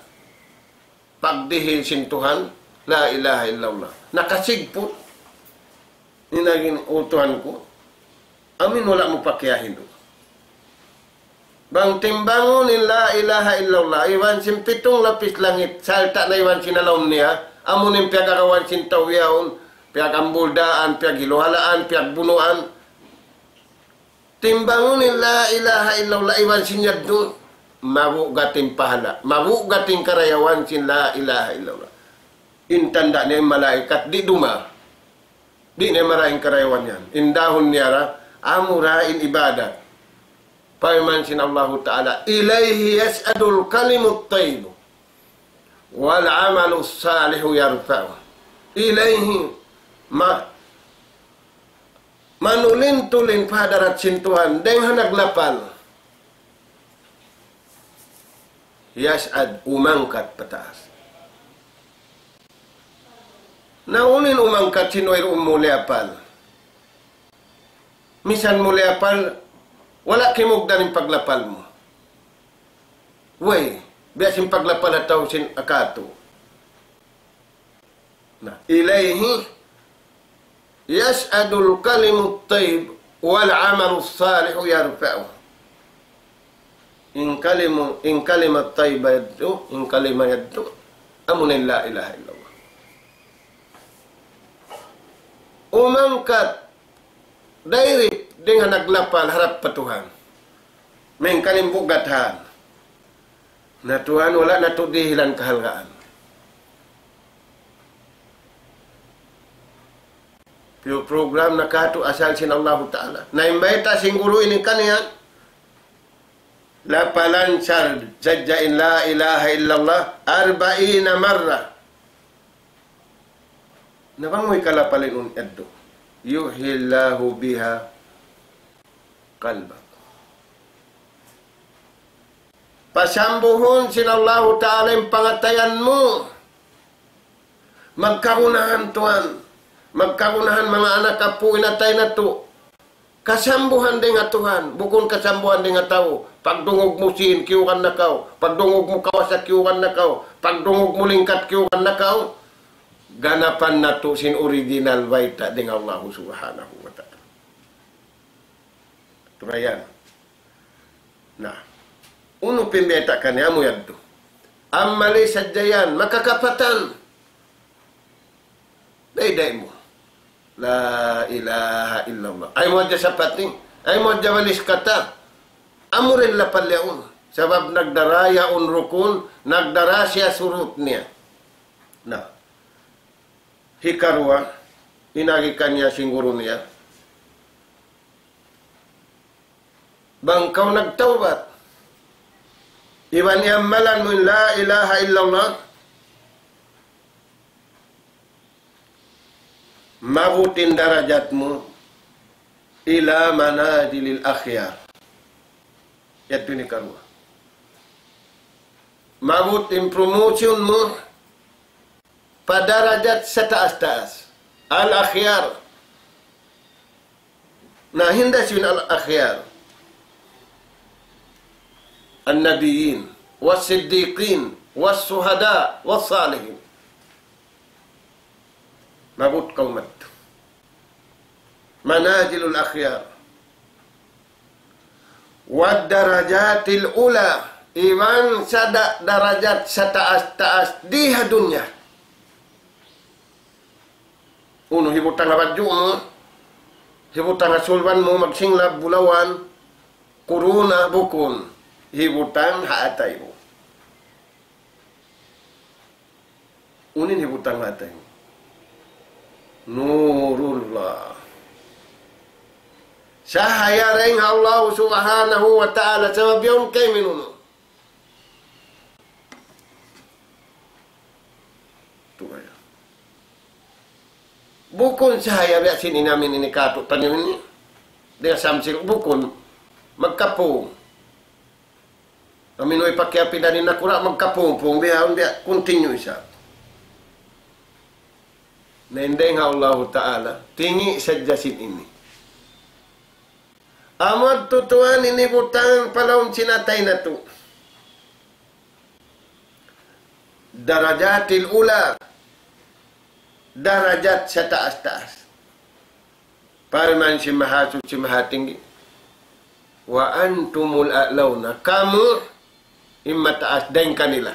Pagdihil sin Tuhan, la ilaha illallah. Nakasigput. In agi niya, "O Tuhan ku, amu in wala' mu pa kiyahindu'." Bang timbangun in la ilaha illallah, iban sin pitung lapis langit, sarta' na iban sin ha lawm niya, amu in piyag-agawan sin tau yaun, piyag-ambuldaan, piyaghiluhalaan, piyagbunuan. Timbangun in la ilaha illallah iban sin yadtu, mabugat in pahala', mabugat in karayawan sin la ilaha illallah. In tanda' niya in malaikat, di' duma. Di' niya marayaw in karayawan yan. In dahun niya ra, amura in ibadat. Parman sin Allahu Ta'ala, إليه يصعد الكلم الطيب والعمل الصالح يرفعه. إليه, ma-, manulin-tulin pa hadarat sin Tuhan, dayn ha naglapal. Yas'ad, umangkat pataas. Na unu in umangkat sin wayruun mu liyapal? Misan mu liyapal, wala' kimugdan in paglapal mu. Way, biya' sin paglapal ha tau sin akatu. Na, إليه يصعد الكلم الطيب والعمل الصالح يرفعه. In kalimu-, in kalimat tayyiba yadtu, in kalima yadtu, amuna in la ilaha illallah. Umangkat, direct, dayn ha naglapal harap pa Tuhan. Main kalimbugat han. Na tuwan, wala' natu' dihilan kahalgaan. Piyu program na katu' asal sin Allahu Ta'ala. Na in bayta' sin guru ini kaniya, lapalan sar-, sadja in la ilaha illallah, arba'ina marra. Na bang mu hikalapal in unu yadtu. يحيي الله بها قلبك. Pasambuhun sin Allahu Ta'ala in pangatayan mu. Magkagunahan tuwan. Magkagunahan manga anak apu' in atay natu'. Kasambuhan dayn ha Tuhan, bukun kasambuhan dayn ha tau. Pagdungug mu sīn, kiyugan na kaw. Pagdungug mu kawasa, kiyugan na kaw. Pagdungug mu lingkat, kiyugan na kaw. Ganapan natu' sin original bayta' dayn ha Allahu Subhanahu wa Ta'ala. Turayan. Na, unu pa in bayta' kaniya, amu yadtu. Amali sadja yan, makakapatan. Dayday mu. La ilaha illallah. Ayaw mu hadja sapati. Ayaw mu hadja walis kata. Amu ra in lapal yaun. Sabab nagdara yaun rukun, nagdara siya surut niya. Na. Hikaruwa, in agi kaniya sin guru niya. Bang kaw nagtawbat, iban iyamalan mu in la ilaha illallah, maabut in darajat mu ila manazilil akhyar. Yadtu in hikaruwa. Maabut in promotion mu pa darajat sataas-taas. Al-akhyar. Na, hinda sin al-akhyar. An-nabiyyin, was-siddiqin, was-shuhada, was-salihin. Maabut kaw madtu. Manazilul akhyar. Wad darajatil ula. Iban sa da-, darajat sataas-taas di ha dunya. Unu, hibutang ha badju' mu, hibutang ha sulban mu, magsinglab, bulawan, kuruna, bukun. Hibutang ha atay mu. Unu in hibutang ha atay mu? Nurullah. Sahaya dayn ha Allah subhanahu wa ta'ala, sabab yaun kaymu unu. Tuud. Bukun sahaya biya' sin ini amin ini katu' taniyu ini. Di' samsil bukun. Magkapung. Amin way pakiyapidan in nakura' magkapung-pung biya' yaun biya' continue isab. Na in dayn ha Allahu Ta'ala, tingi' sadja sin ini. Amu tuud tuwan ini butang pa lawm sin atay natu'. Darajatil ula, darajat sataas-taas. Parman sin Mahasuchi Mahatinggi, "Wa antumul a'launa," kamu in mataas dayn kanila.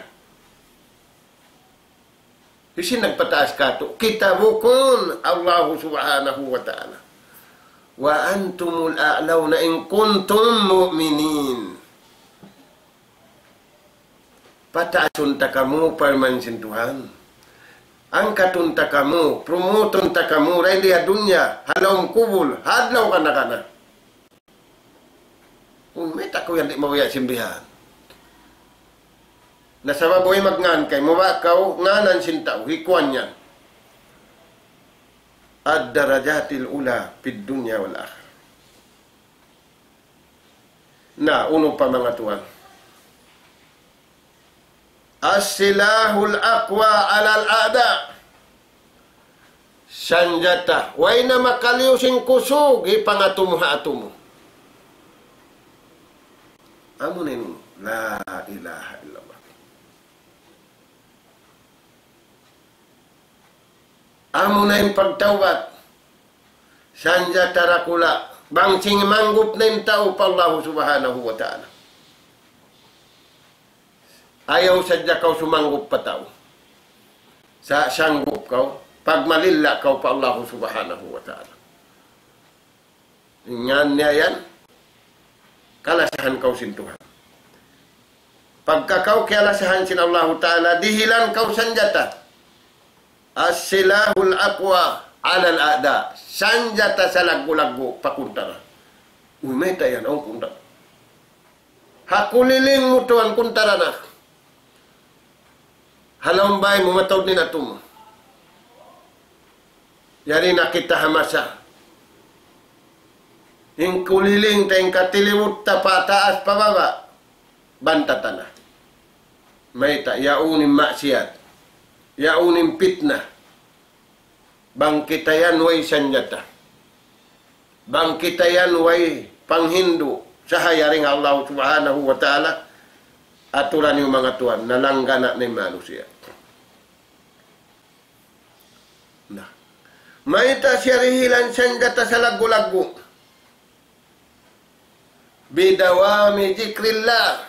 Hisiyu in nagpataas katu'? Kita bukun, Allahu subhanahu wa ta'ala. "Wa antumul a'launa in kuntum mu'minin." Pataasun ta kamu, parman sin Tuhan. Angkatun ta kamu, promotun ta kamu, dayn di ha dunya, ha lawm kubul, ha adlaw kana-kana. Uy, mayta' kaw yan di' mabaya' sin bihan? Na sabab way magngan kaymu, ba kaw nganan sin tau, hikuan yan. Ad-darajatil ula fid dunya wal akhirah. Na, unu pa manga tuwan? As-silahul aqwa alal a'da. Sanjata. Way na makaliyu sin kusug, hipangatumu ha atumu. Amu na in unu. La ilaha illallah. Amu na in pagtawbat. Sanjata dakula'. Bang sing manggup na in tau pa Allahu subhanahu wa ta'ala. Ayaw sadja kaw sumanggup pa tau. Sa-, sanggup kaw, pagmalilla kaw pa Allahu subhanahu wa ta'ala. Ngan niya yan, kalasahan kaw sin Tuhan. Pagka kaw kiyalasahan sin Allahu Ta'ala, dihilan kaw sanjata. As-silahul aqwa alal a'da. Sanjata salaggu'-laggu' pa kuntara. Uy, mayta' yan, awn kuntara. Ha kuliling mu tuwan kuntara na. Ha lawm bay mu mataud in atum. Yari na kita ha masa. In kuliling ta, in katilibut ta, pa taas pa baba'. Banta ta na. Mayta', yaun in maksiyat. Yaun in pitna. Bang kita yan way sanjata. Bang kita yan way panghindu', sahaya dayn ha Allah subhanahu wa ta'ala, aturan niyu manga tuwan, nalanggana' na in manusiya'. Na. Mayta' siya dihilan sanjata salaggu'-laggu'? Bidawami zikrillah.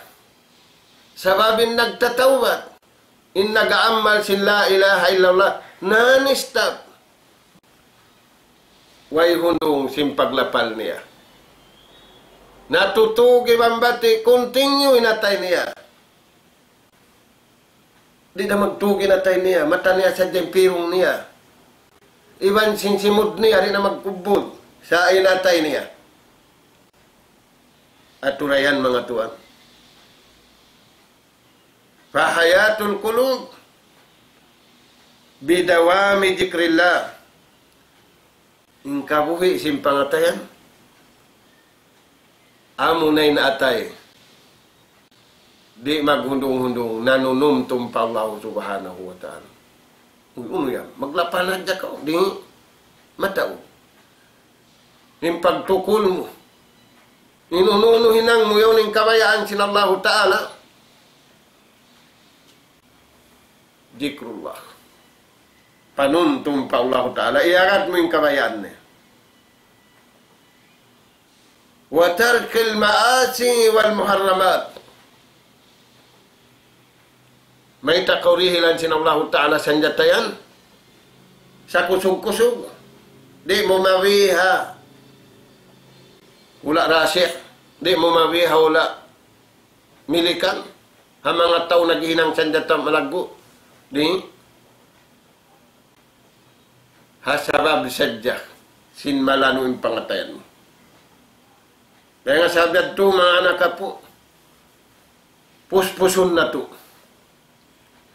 Sabab in nagtatawbat, in nag-aamal sin la ilaha illallah, non-stop. Way hundung sin paglapal niya. Natutug iban bati', continue in atay niya. Di' na magtug in atay niya, mata niya sadja in pirung niya. Iban sin simud niya, di' na magkubbud sa in atay niya. Aturan yan, manga tuwan. Fahayatul qulub bidawami zikrillah. In kabuhi' sin pangatayan, amuna in atay di' maghundung-hundung, nanunumtum pa Allah subhanahu wa ta'ala. Uy, unu yan? Maglapal hadja kaw, di' mataud. In pagtukul mu, in unu-unu hinang mu, yaun in kabayaan sin Allahu Ta'ala. Zikrullah. Panumtum pa Allahu Ta'ala, iyagad mu in kabayaan niya. Wa tarkil ma'asi wal muharramat. Mayta' kaw dihilan sin Allahu Ta'ala sanjata yan? Sakusug-kusug. Di' mu mabiha hula' rasik. Di' mu mabiha hula' milikan. Ha manga tau naghihinang sanjata malaggu'. Di'. Ha sabab sadja sin malanu' in pangatayan mu. Dayn ha sabab yadtu, manga anak apu', puspusun natu'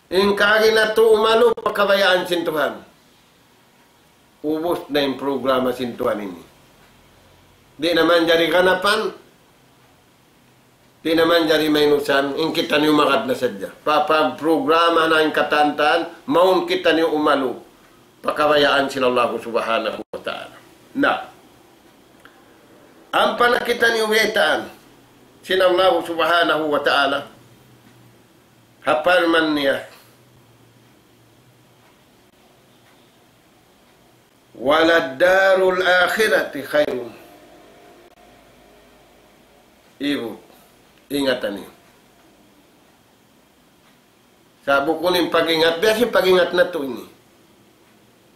in kaagi natu' umalu pa kabayaan sin Tuhan. Ubus na in programa sin Tuhan ini. Di' na manjari ganapan, di' na manjari mainusan, in kitaniyu magad na sadja. Papagprograma na in katantan, mawn kitaniyu umalu pa kabayaan sin Allahu Subhanahu wa Ta'ala. Na, ampa na kitaniyu baytaan sin Allahu Subhanahu wa Ta'ala, ha parman niya, وللدار الآخرة خير. Ibu, ingatan niyu. Sa' bukun in pag-ingat, biya' sin pag-ingat natu' ini.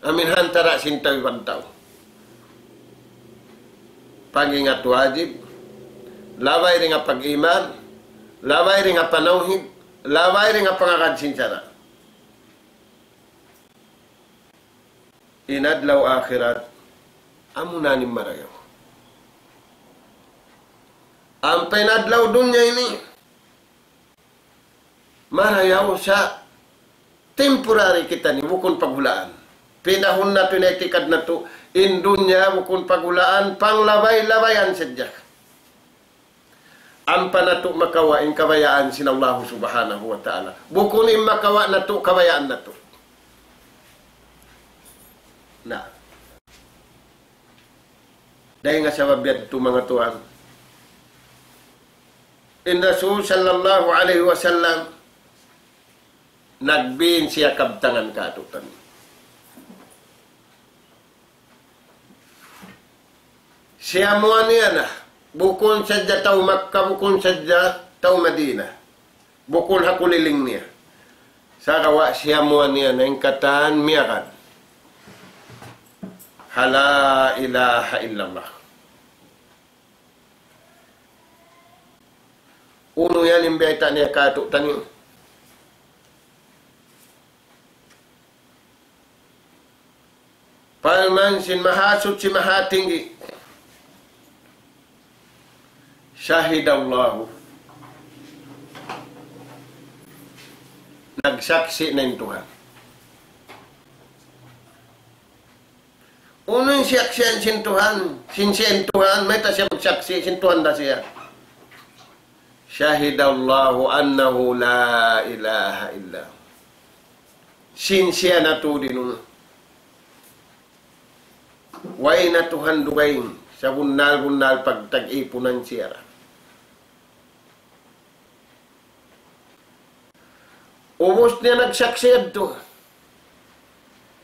Amu in ha antara' sin tau iban tau. Pag-ingat wajib, labay dayn ha pag-iman, labay dayn ha panawhid, labay dayn ha pangagad sin sara'. In adlaw akhirat, amuna in marayaw. Ampa in adlaw dunya ini, marayaw sa' temporary kitaniyu, bukun paghulaan. Pinahun natu' in itikad natu', in dunya bukun paghulaan, panglabay-labayan sadja. Ampa natu' makawa' in kabayaan sin Allahu Subhanahu wa Ta'ala. Bukun in makawa' natu' kabayaan natu'. Na. Dayn ha sabab yadtu, manga tuwan, in Rasul sallallahu alayhi wasallam, nagbin siya kabtangan kātu'niyu. Siyamuwa niya na, bukun sadja tau Makkah, bukun sadja tau Madinah, bukun ha kuliling niya. Sagawa' siyamuwa niya na in katan miyagad ha la ilaha illallah. Unu yan in bayta' niya kātu'niyu? Parman sin Mahasuchi Mahatinggi, شهد الله, nagsaksi' na in Tuhan. Unu in siyaksian sin Tuhan? Sin siya in Tuhan, mayta' siya magsaksi', sin Tuhan da siya. شهد الله أنه لا إله إلا هو. Sin siya natu' di' unu. Way na Tuhan dugaing sabunnal-bunnal pagtag-ipunan siya ra. Ubus niya nagsaksi' yadtu,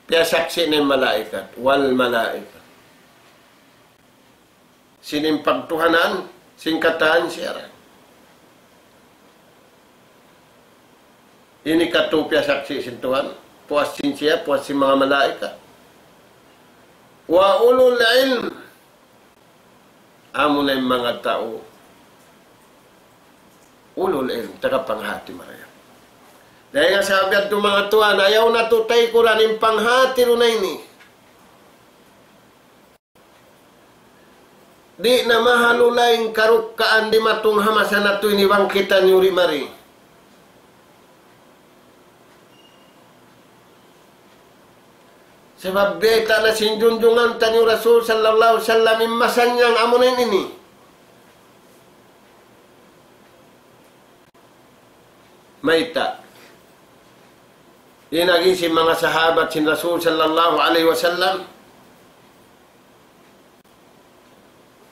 piyasaksi' na in malaikat, والملائكة. Sin in pagtuhanan, sin katan siya ra. Ini katu' piyasaksi' sin Tuhan, puas sin siya, puas sin manga malaikat. وأولو العلم, amuna in manga tau ulul ilm, taga panghati marayaw. Dayn ha sabab yadtu, manga tuwan, ayaw natu' taykuran in panghati duun ini. Di' na mahalulay in karukkaan dimatung ha masa natu' ini bang kitaniyu di' mari. Sabab bayta' na sin junjungan taniyu Rasul sallallahu alayhi wasallam in masa niya amuna in ini. Mayta'? In agi sin manga sahabat sin Rasul sallallahu alayhi wasallam,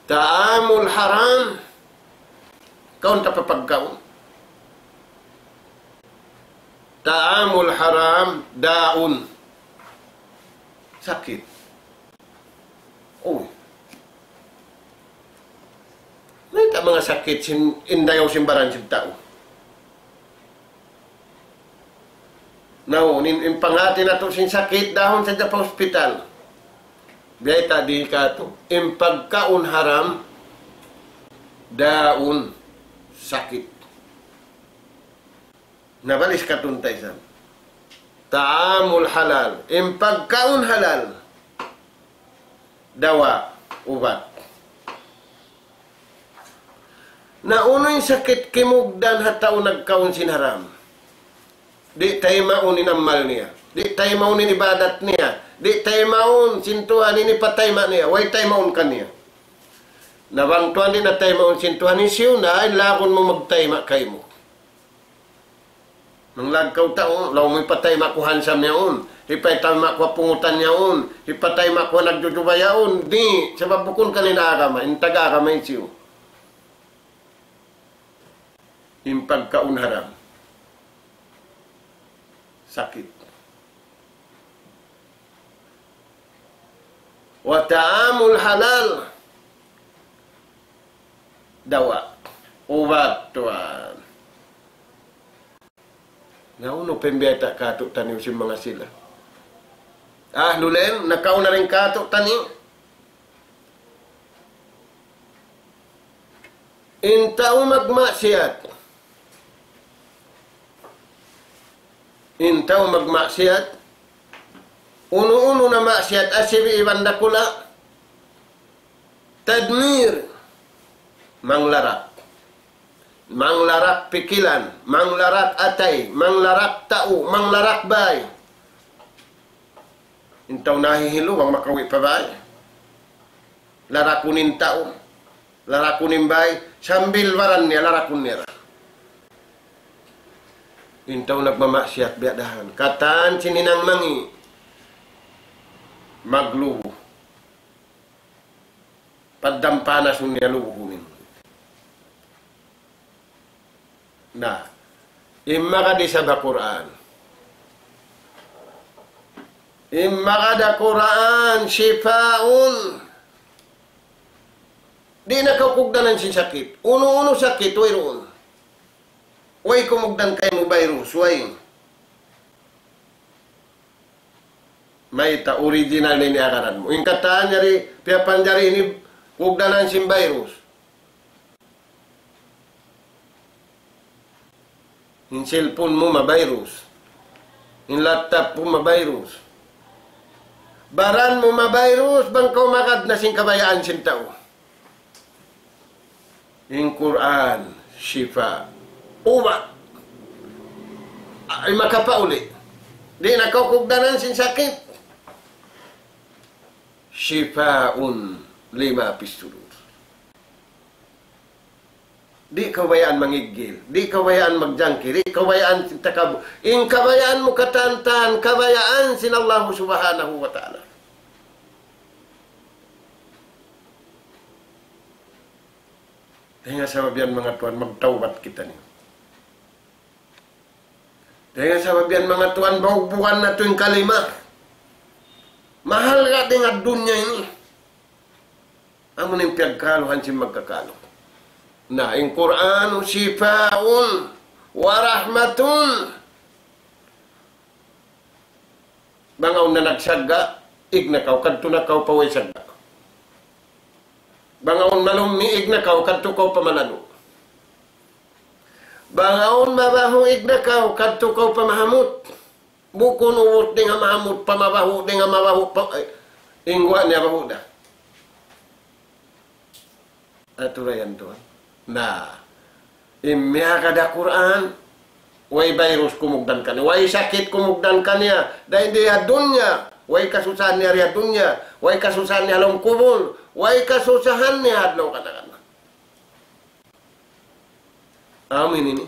طعام الحرام, kaun ta pa pagkaun. طعام الحرام داء, sakit. Uy. Mayta' manga sakit sin in dayaw sin baran sin tau? Now, in, in panghati natu' sin sakit, dahun sadja pa hospital. Biya' ta di katu', in pagkaun haram, daun sakit. Nabalis katun ta isab. Ta'amul halal. In pagkaun halal. Dawa, ubat. Na unu in sakit kimugdan ha tau nagkaun sin haram? Di' taymaun in amal niya. Di' taymaun in ibadat niya. Di' taymaun sin Tuhan in hipatayma' niya. Way taymaun kaniya. Na bang Tuhan di' na taymaun sin Tuhan hisiyu na, in lagun mu magtayma' kaymu. Manglagkaw tau, laung mu hipatayma' ku ha hansam yaun, hipatayma' ku ha pungutan yaun, hipatayma' ku ha nagjujubay yaun. Di', sabab bukun kaniya in agama, in tag-agama hisiyu. In pagkaun haram. Sakit. وطعام الحلال دواء. Ubat tuwan. Na unu pa in biyayta' katu'taniyu sin manga sila? Ahlul ilm, nakauna dayn katu'taniyu. In tau magmaksiyat. In tau magmaksiyat. Unu-unu na maksiyat, asibi' iban dakula'. Tadmir. Manglarak. Manglarak pikilan, manglarak atay, manglarak tau, manglarak bay. In tau nahihilu, bang makawi' pa bay. Larakun in tau, larakun in bay, sambil baran niya, larakun niya ra. In tau nagmamaksiyat biya' dahan. Katan sin hinang mangi'. Maglubu. Paddampanasun niya lubuhun in. Na, in magad isab ha Qur'an. In magad ha Qur'an, shifaun. Di' na kaw kugdanan sin sakit. Unu-unu sakit, wayruun. Way kumugdan kaymu virus, way. Mayta' original na ini agaran mu. In katan yari, piyapanjari ini, kugdanan sin virus. In cellphone mu ma-virus. In laptop mu ma-virus. Baran mu ma-virus, bang kaw magad na sin kabayaan sin tau. In Qur'an, shifa. Ubat. Ay makapauli. Di' na kaw kugdanan sin sakit. Shifaun lima fis sudur. Di' kabayaan mangiggil, di' kabayaan magjangki, di' kabayaan takabu. In kabayaan mu katantan, kabayaan sin Allah Subhanahu wa Ta'ala. Dayn ha sabab yan manga tuwan, magtawbat kitaniyu. Dayn ha sabab yan manga tuwan, bawbugan natu' in kalima. Mahal ka dayn ha dunya ini. Amu in piyagkaluhan sin magkakalu. Na, in Qur'an, shifaun wa rahmatun. Bang awn na nagsagga', ig na kaw, kadtu na kaw pa way sagga'. Bang awn malummi', ig na kaw, kadtu kaw pa malanu'. Bang awn mabahu', ig na kaw, kadtu kaw pa mahamut. Bukun ubus dayn ha mahamut pa mabahu', dayn ha mabahu' pa, eh, in guwa' niya bahu' da. Atu ra yan tuwan. Na, in miyagad ha Qur'an, way virus kumugdan kaniya, way sakit kumugdan kaniya, dayn di ha dunya, way kasusahan niya di ha dunya, way kasusahan niya ha lawm kubul, way kasusahan niya ha adlaw katan-katan. Amu ini ini.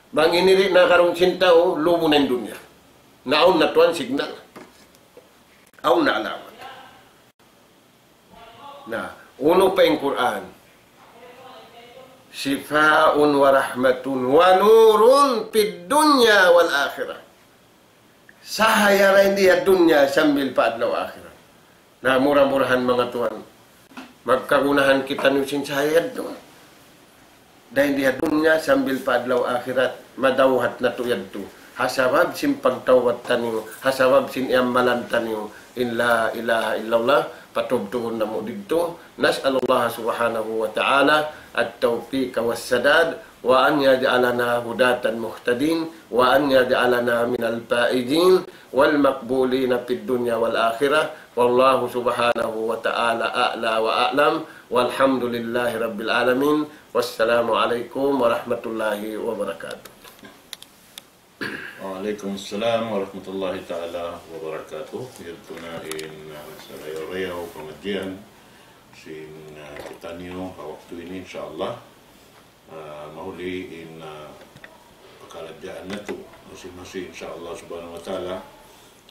Bang ini di' nakarung sin tau, lubu na in dunya. Na awn na tuwan signal. Awn na alamat. Na, unu pa in Qur'an? Shifaun wa rahmatun wa nurun fid dunya wal akhirah. Sahaya ra in di ha dunya sambil pa adlaw akhirat. Na mura-murahan manga tuwan, magkagunahan kitaniyu sin sahaya dunya. Dayn di ha dunya sambil pa adlaw akhirat, madawhat natu' yadtu. Ha sabab sin pagtawbat taniyu, ha sabab sin iyamalan taniyu, in la ilaha illallah, patubtuhun namu' didtu. نسأل الله سبحانه وتعالى التوفيق والسداد، وأن يجعلنا هداة مهتدين، وأن يجعلنا من الفائزين والمقبولين في الدنيا والآخرة. والله سبحانه وتعالى أعلى وأعلم، والحمد لله رب العالمين. والسلام عليكم ورحمة الله وبركاته. Wa alaykum salam warahmatullahi ta'ala wabarakatuh. Yadtu na in, ah, sarayaw-rayaw pangadjian sin, ah, kitaniyu ha waktu ini, insya Allah. Ah, mahuli in, ah, pakaradjaan natu' masi-masi, insya Allah subhanahu wa ta'ala.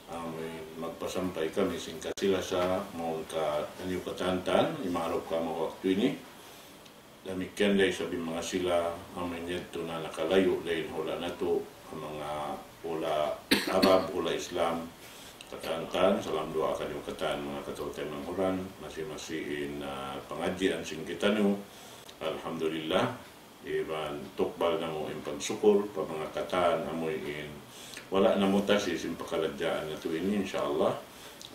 Amu in magpasampay kami sin kasilasa mawn ka taniyu katantan, imarap kamu waktu ini. Damikkiyan da isab in manga sila, amu in yadtu na nakalayu' da in hula' natu', manga hula' Arab, hula' Islam, katantan, salam duwaa kaniyu katan, manga kataymanghuran, masi-masi in, ah, pangadjian sin kitaniyu. Alhamdulillah, iban tukbal namu' in pagsukul, pa manga katan, amu in, wala' namu' tasi sin pakaradjaan natu' ini, insya Allah.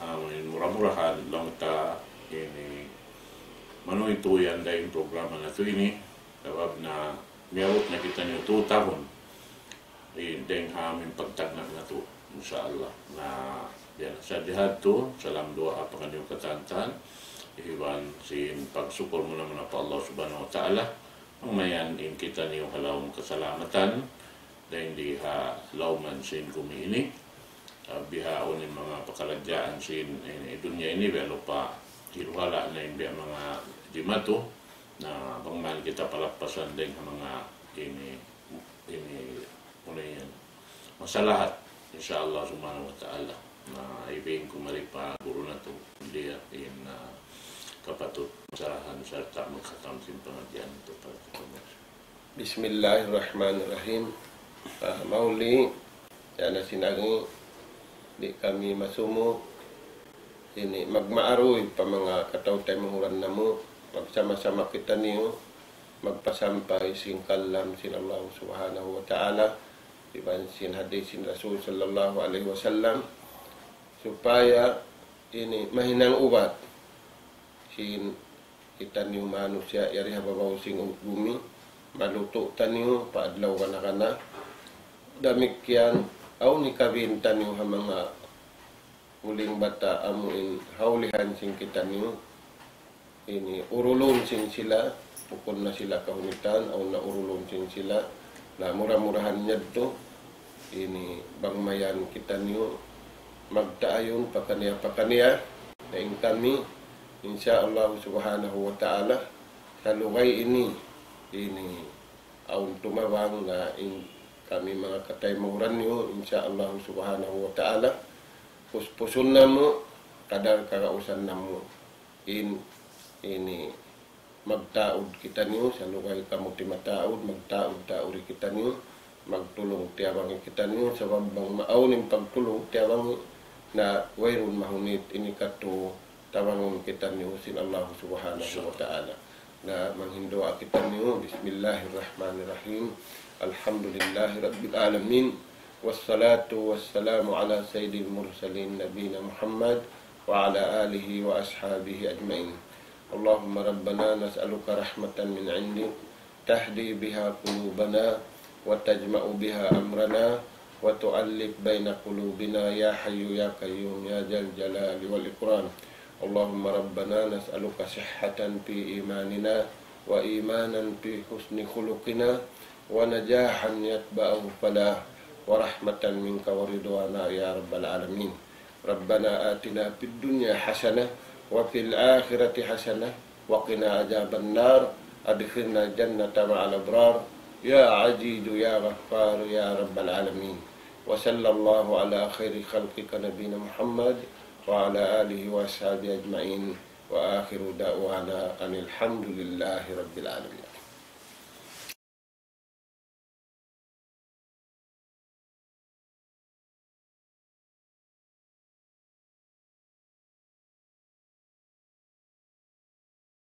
Amu in mura-murahan, laung ta ini, manuytuyan da in programa natu' ini, sabab na miyabut na kitaniyu tu tahun. Di, dayng ha amu in pagtagna' natu', insya Allah. Na, biya' na sadja hadtu, salam duwaa pa kaniyu katantan, iban sin pagsukul muna-muna pa Allah subhanahu wa ta'ala, bang mayan in kitaniyu ha lawm kasalamatan, dayng di ha lawm sin gumi ini. Ah, bihaun in manga pakaradjaan sin ini, dunya ini, biya' lupa, hiruhala na in biya' manga jimatu, na bang man kita palappasan dayng ha manga ini, ini, unu yan, masalahat, insya Allah subhanahu wa ta'ala. Na, ibin ku mari pa guru natu', dia in, ah, kapatut masarahan sarta' magkhatam sin pangadjian natu' pa kita. Bismillahirrahmanirrahim. Ah, mahuli, yan na sin agi, di' kami masumu, ini magmaaruy pa manga kataymanghuran namu', magsama-sama kitaniyu, magpasampay sin kalam sin Allah subhanahu wa ta'ala, iban sin hadith sin Rasul sallallahu alayhi wasallam, supaya ini mahinang ubat sin kitaniyu manusiya' yari ha babaw sin gumi, malutu' taniyu pa adlaw kana-kana. Damikkiyan, awn hikabin taniyu ha manga huling bata' amu in hawlihan sin kitaniyu. Ini urulun sin sila, bukun na sila kahunitan, awn na urulun sin sila. Na mura-murahan yadtu, ini bang mayan kitaniyu magtaayun pakaniya-pakaniya, na in kami, insya Allah subhanahu wa ta'ala, sa lugay ini, ini awn tumabang na in kami manga kataymanghuran niyu, insya Allah subhanahu wa ta'ala, puspusun namu', kadar kagausan namu'. In, ini, magtaud kitaniyu, sa lugay kamu timataud, magtaud-taudi kitaniyu, magtulung-tiyabangi kitaniyu, sabab bang maawn in pagtulung-tiyabangi, na wayruun mahunit ini katu' tabangun kitaniyu sin Allah subhanahu wa ta'ala. Na manghinduwaa kitaniyu, Bismillahirrahmanirrahim. Alhamdulillahi Rabbil Alamin. والصلاة والسلام على سيد المرسلين نبينا محمد وعلى آله وأصحابه أجمعين. اللهم ربنا نسألك رحمة من عندك تهدي بها قلوبنا وتجمع بها أمرنا وتؤلف بين قلوبنا يا حي يا قيوم يا ذا الجلال والإكرام. اللهم ربنا نسألك صحة في إيماننا وإيمانا في حسن خلقنا ونجاحا يتبعه فلاح ورحمة منك ورضوانا يا رب العالمين. ربنا آتنا في الدنيا حسنة وفي الآخرة حسنة وقنا عذاب النار. أدخلنا الجنة مع الأبرار. يا عزيز يا غفار يا رب العالمين. وصلى الله على خير خلقك نبينا محمد وعلى آله وأصحابه أجمعين. وآخر دعوانا أن الحمد لله رب العالمين.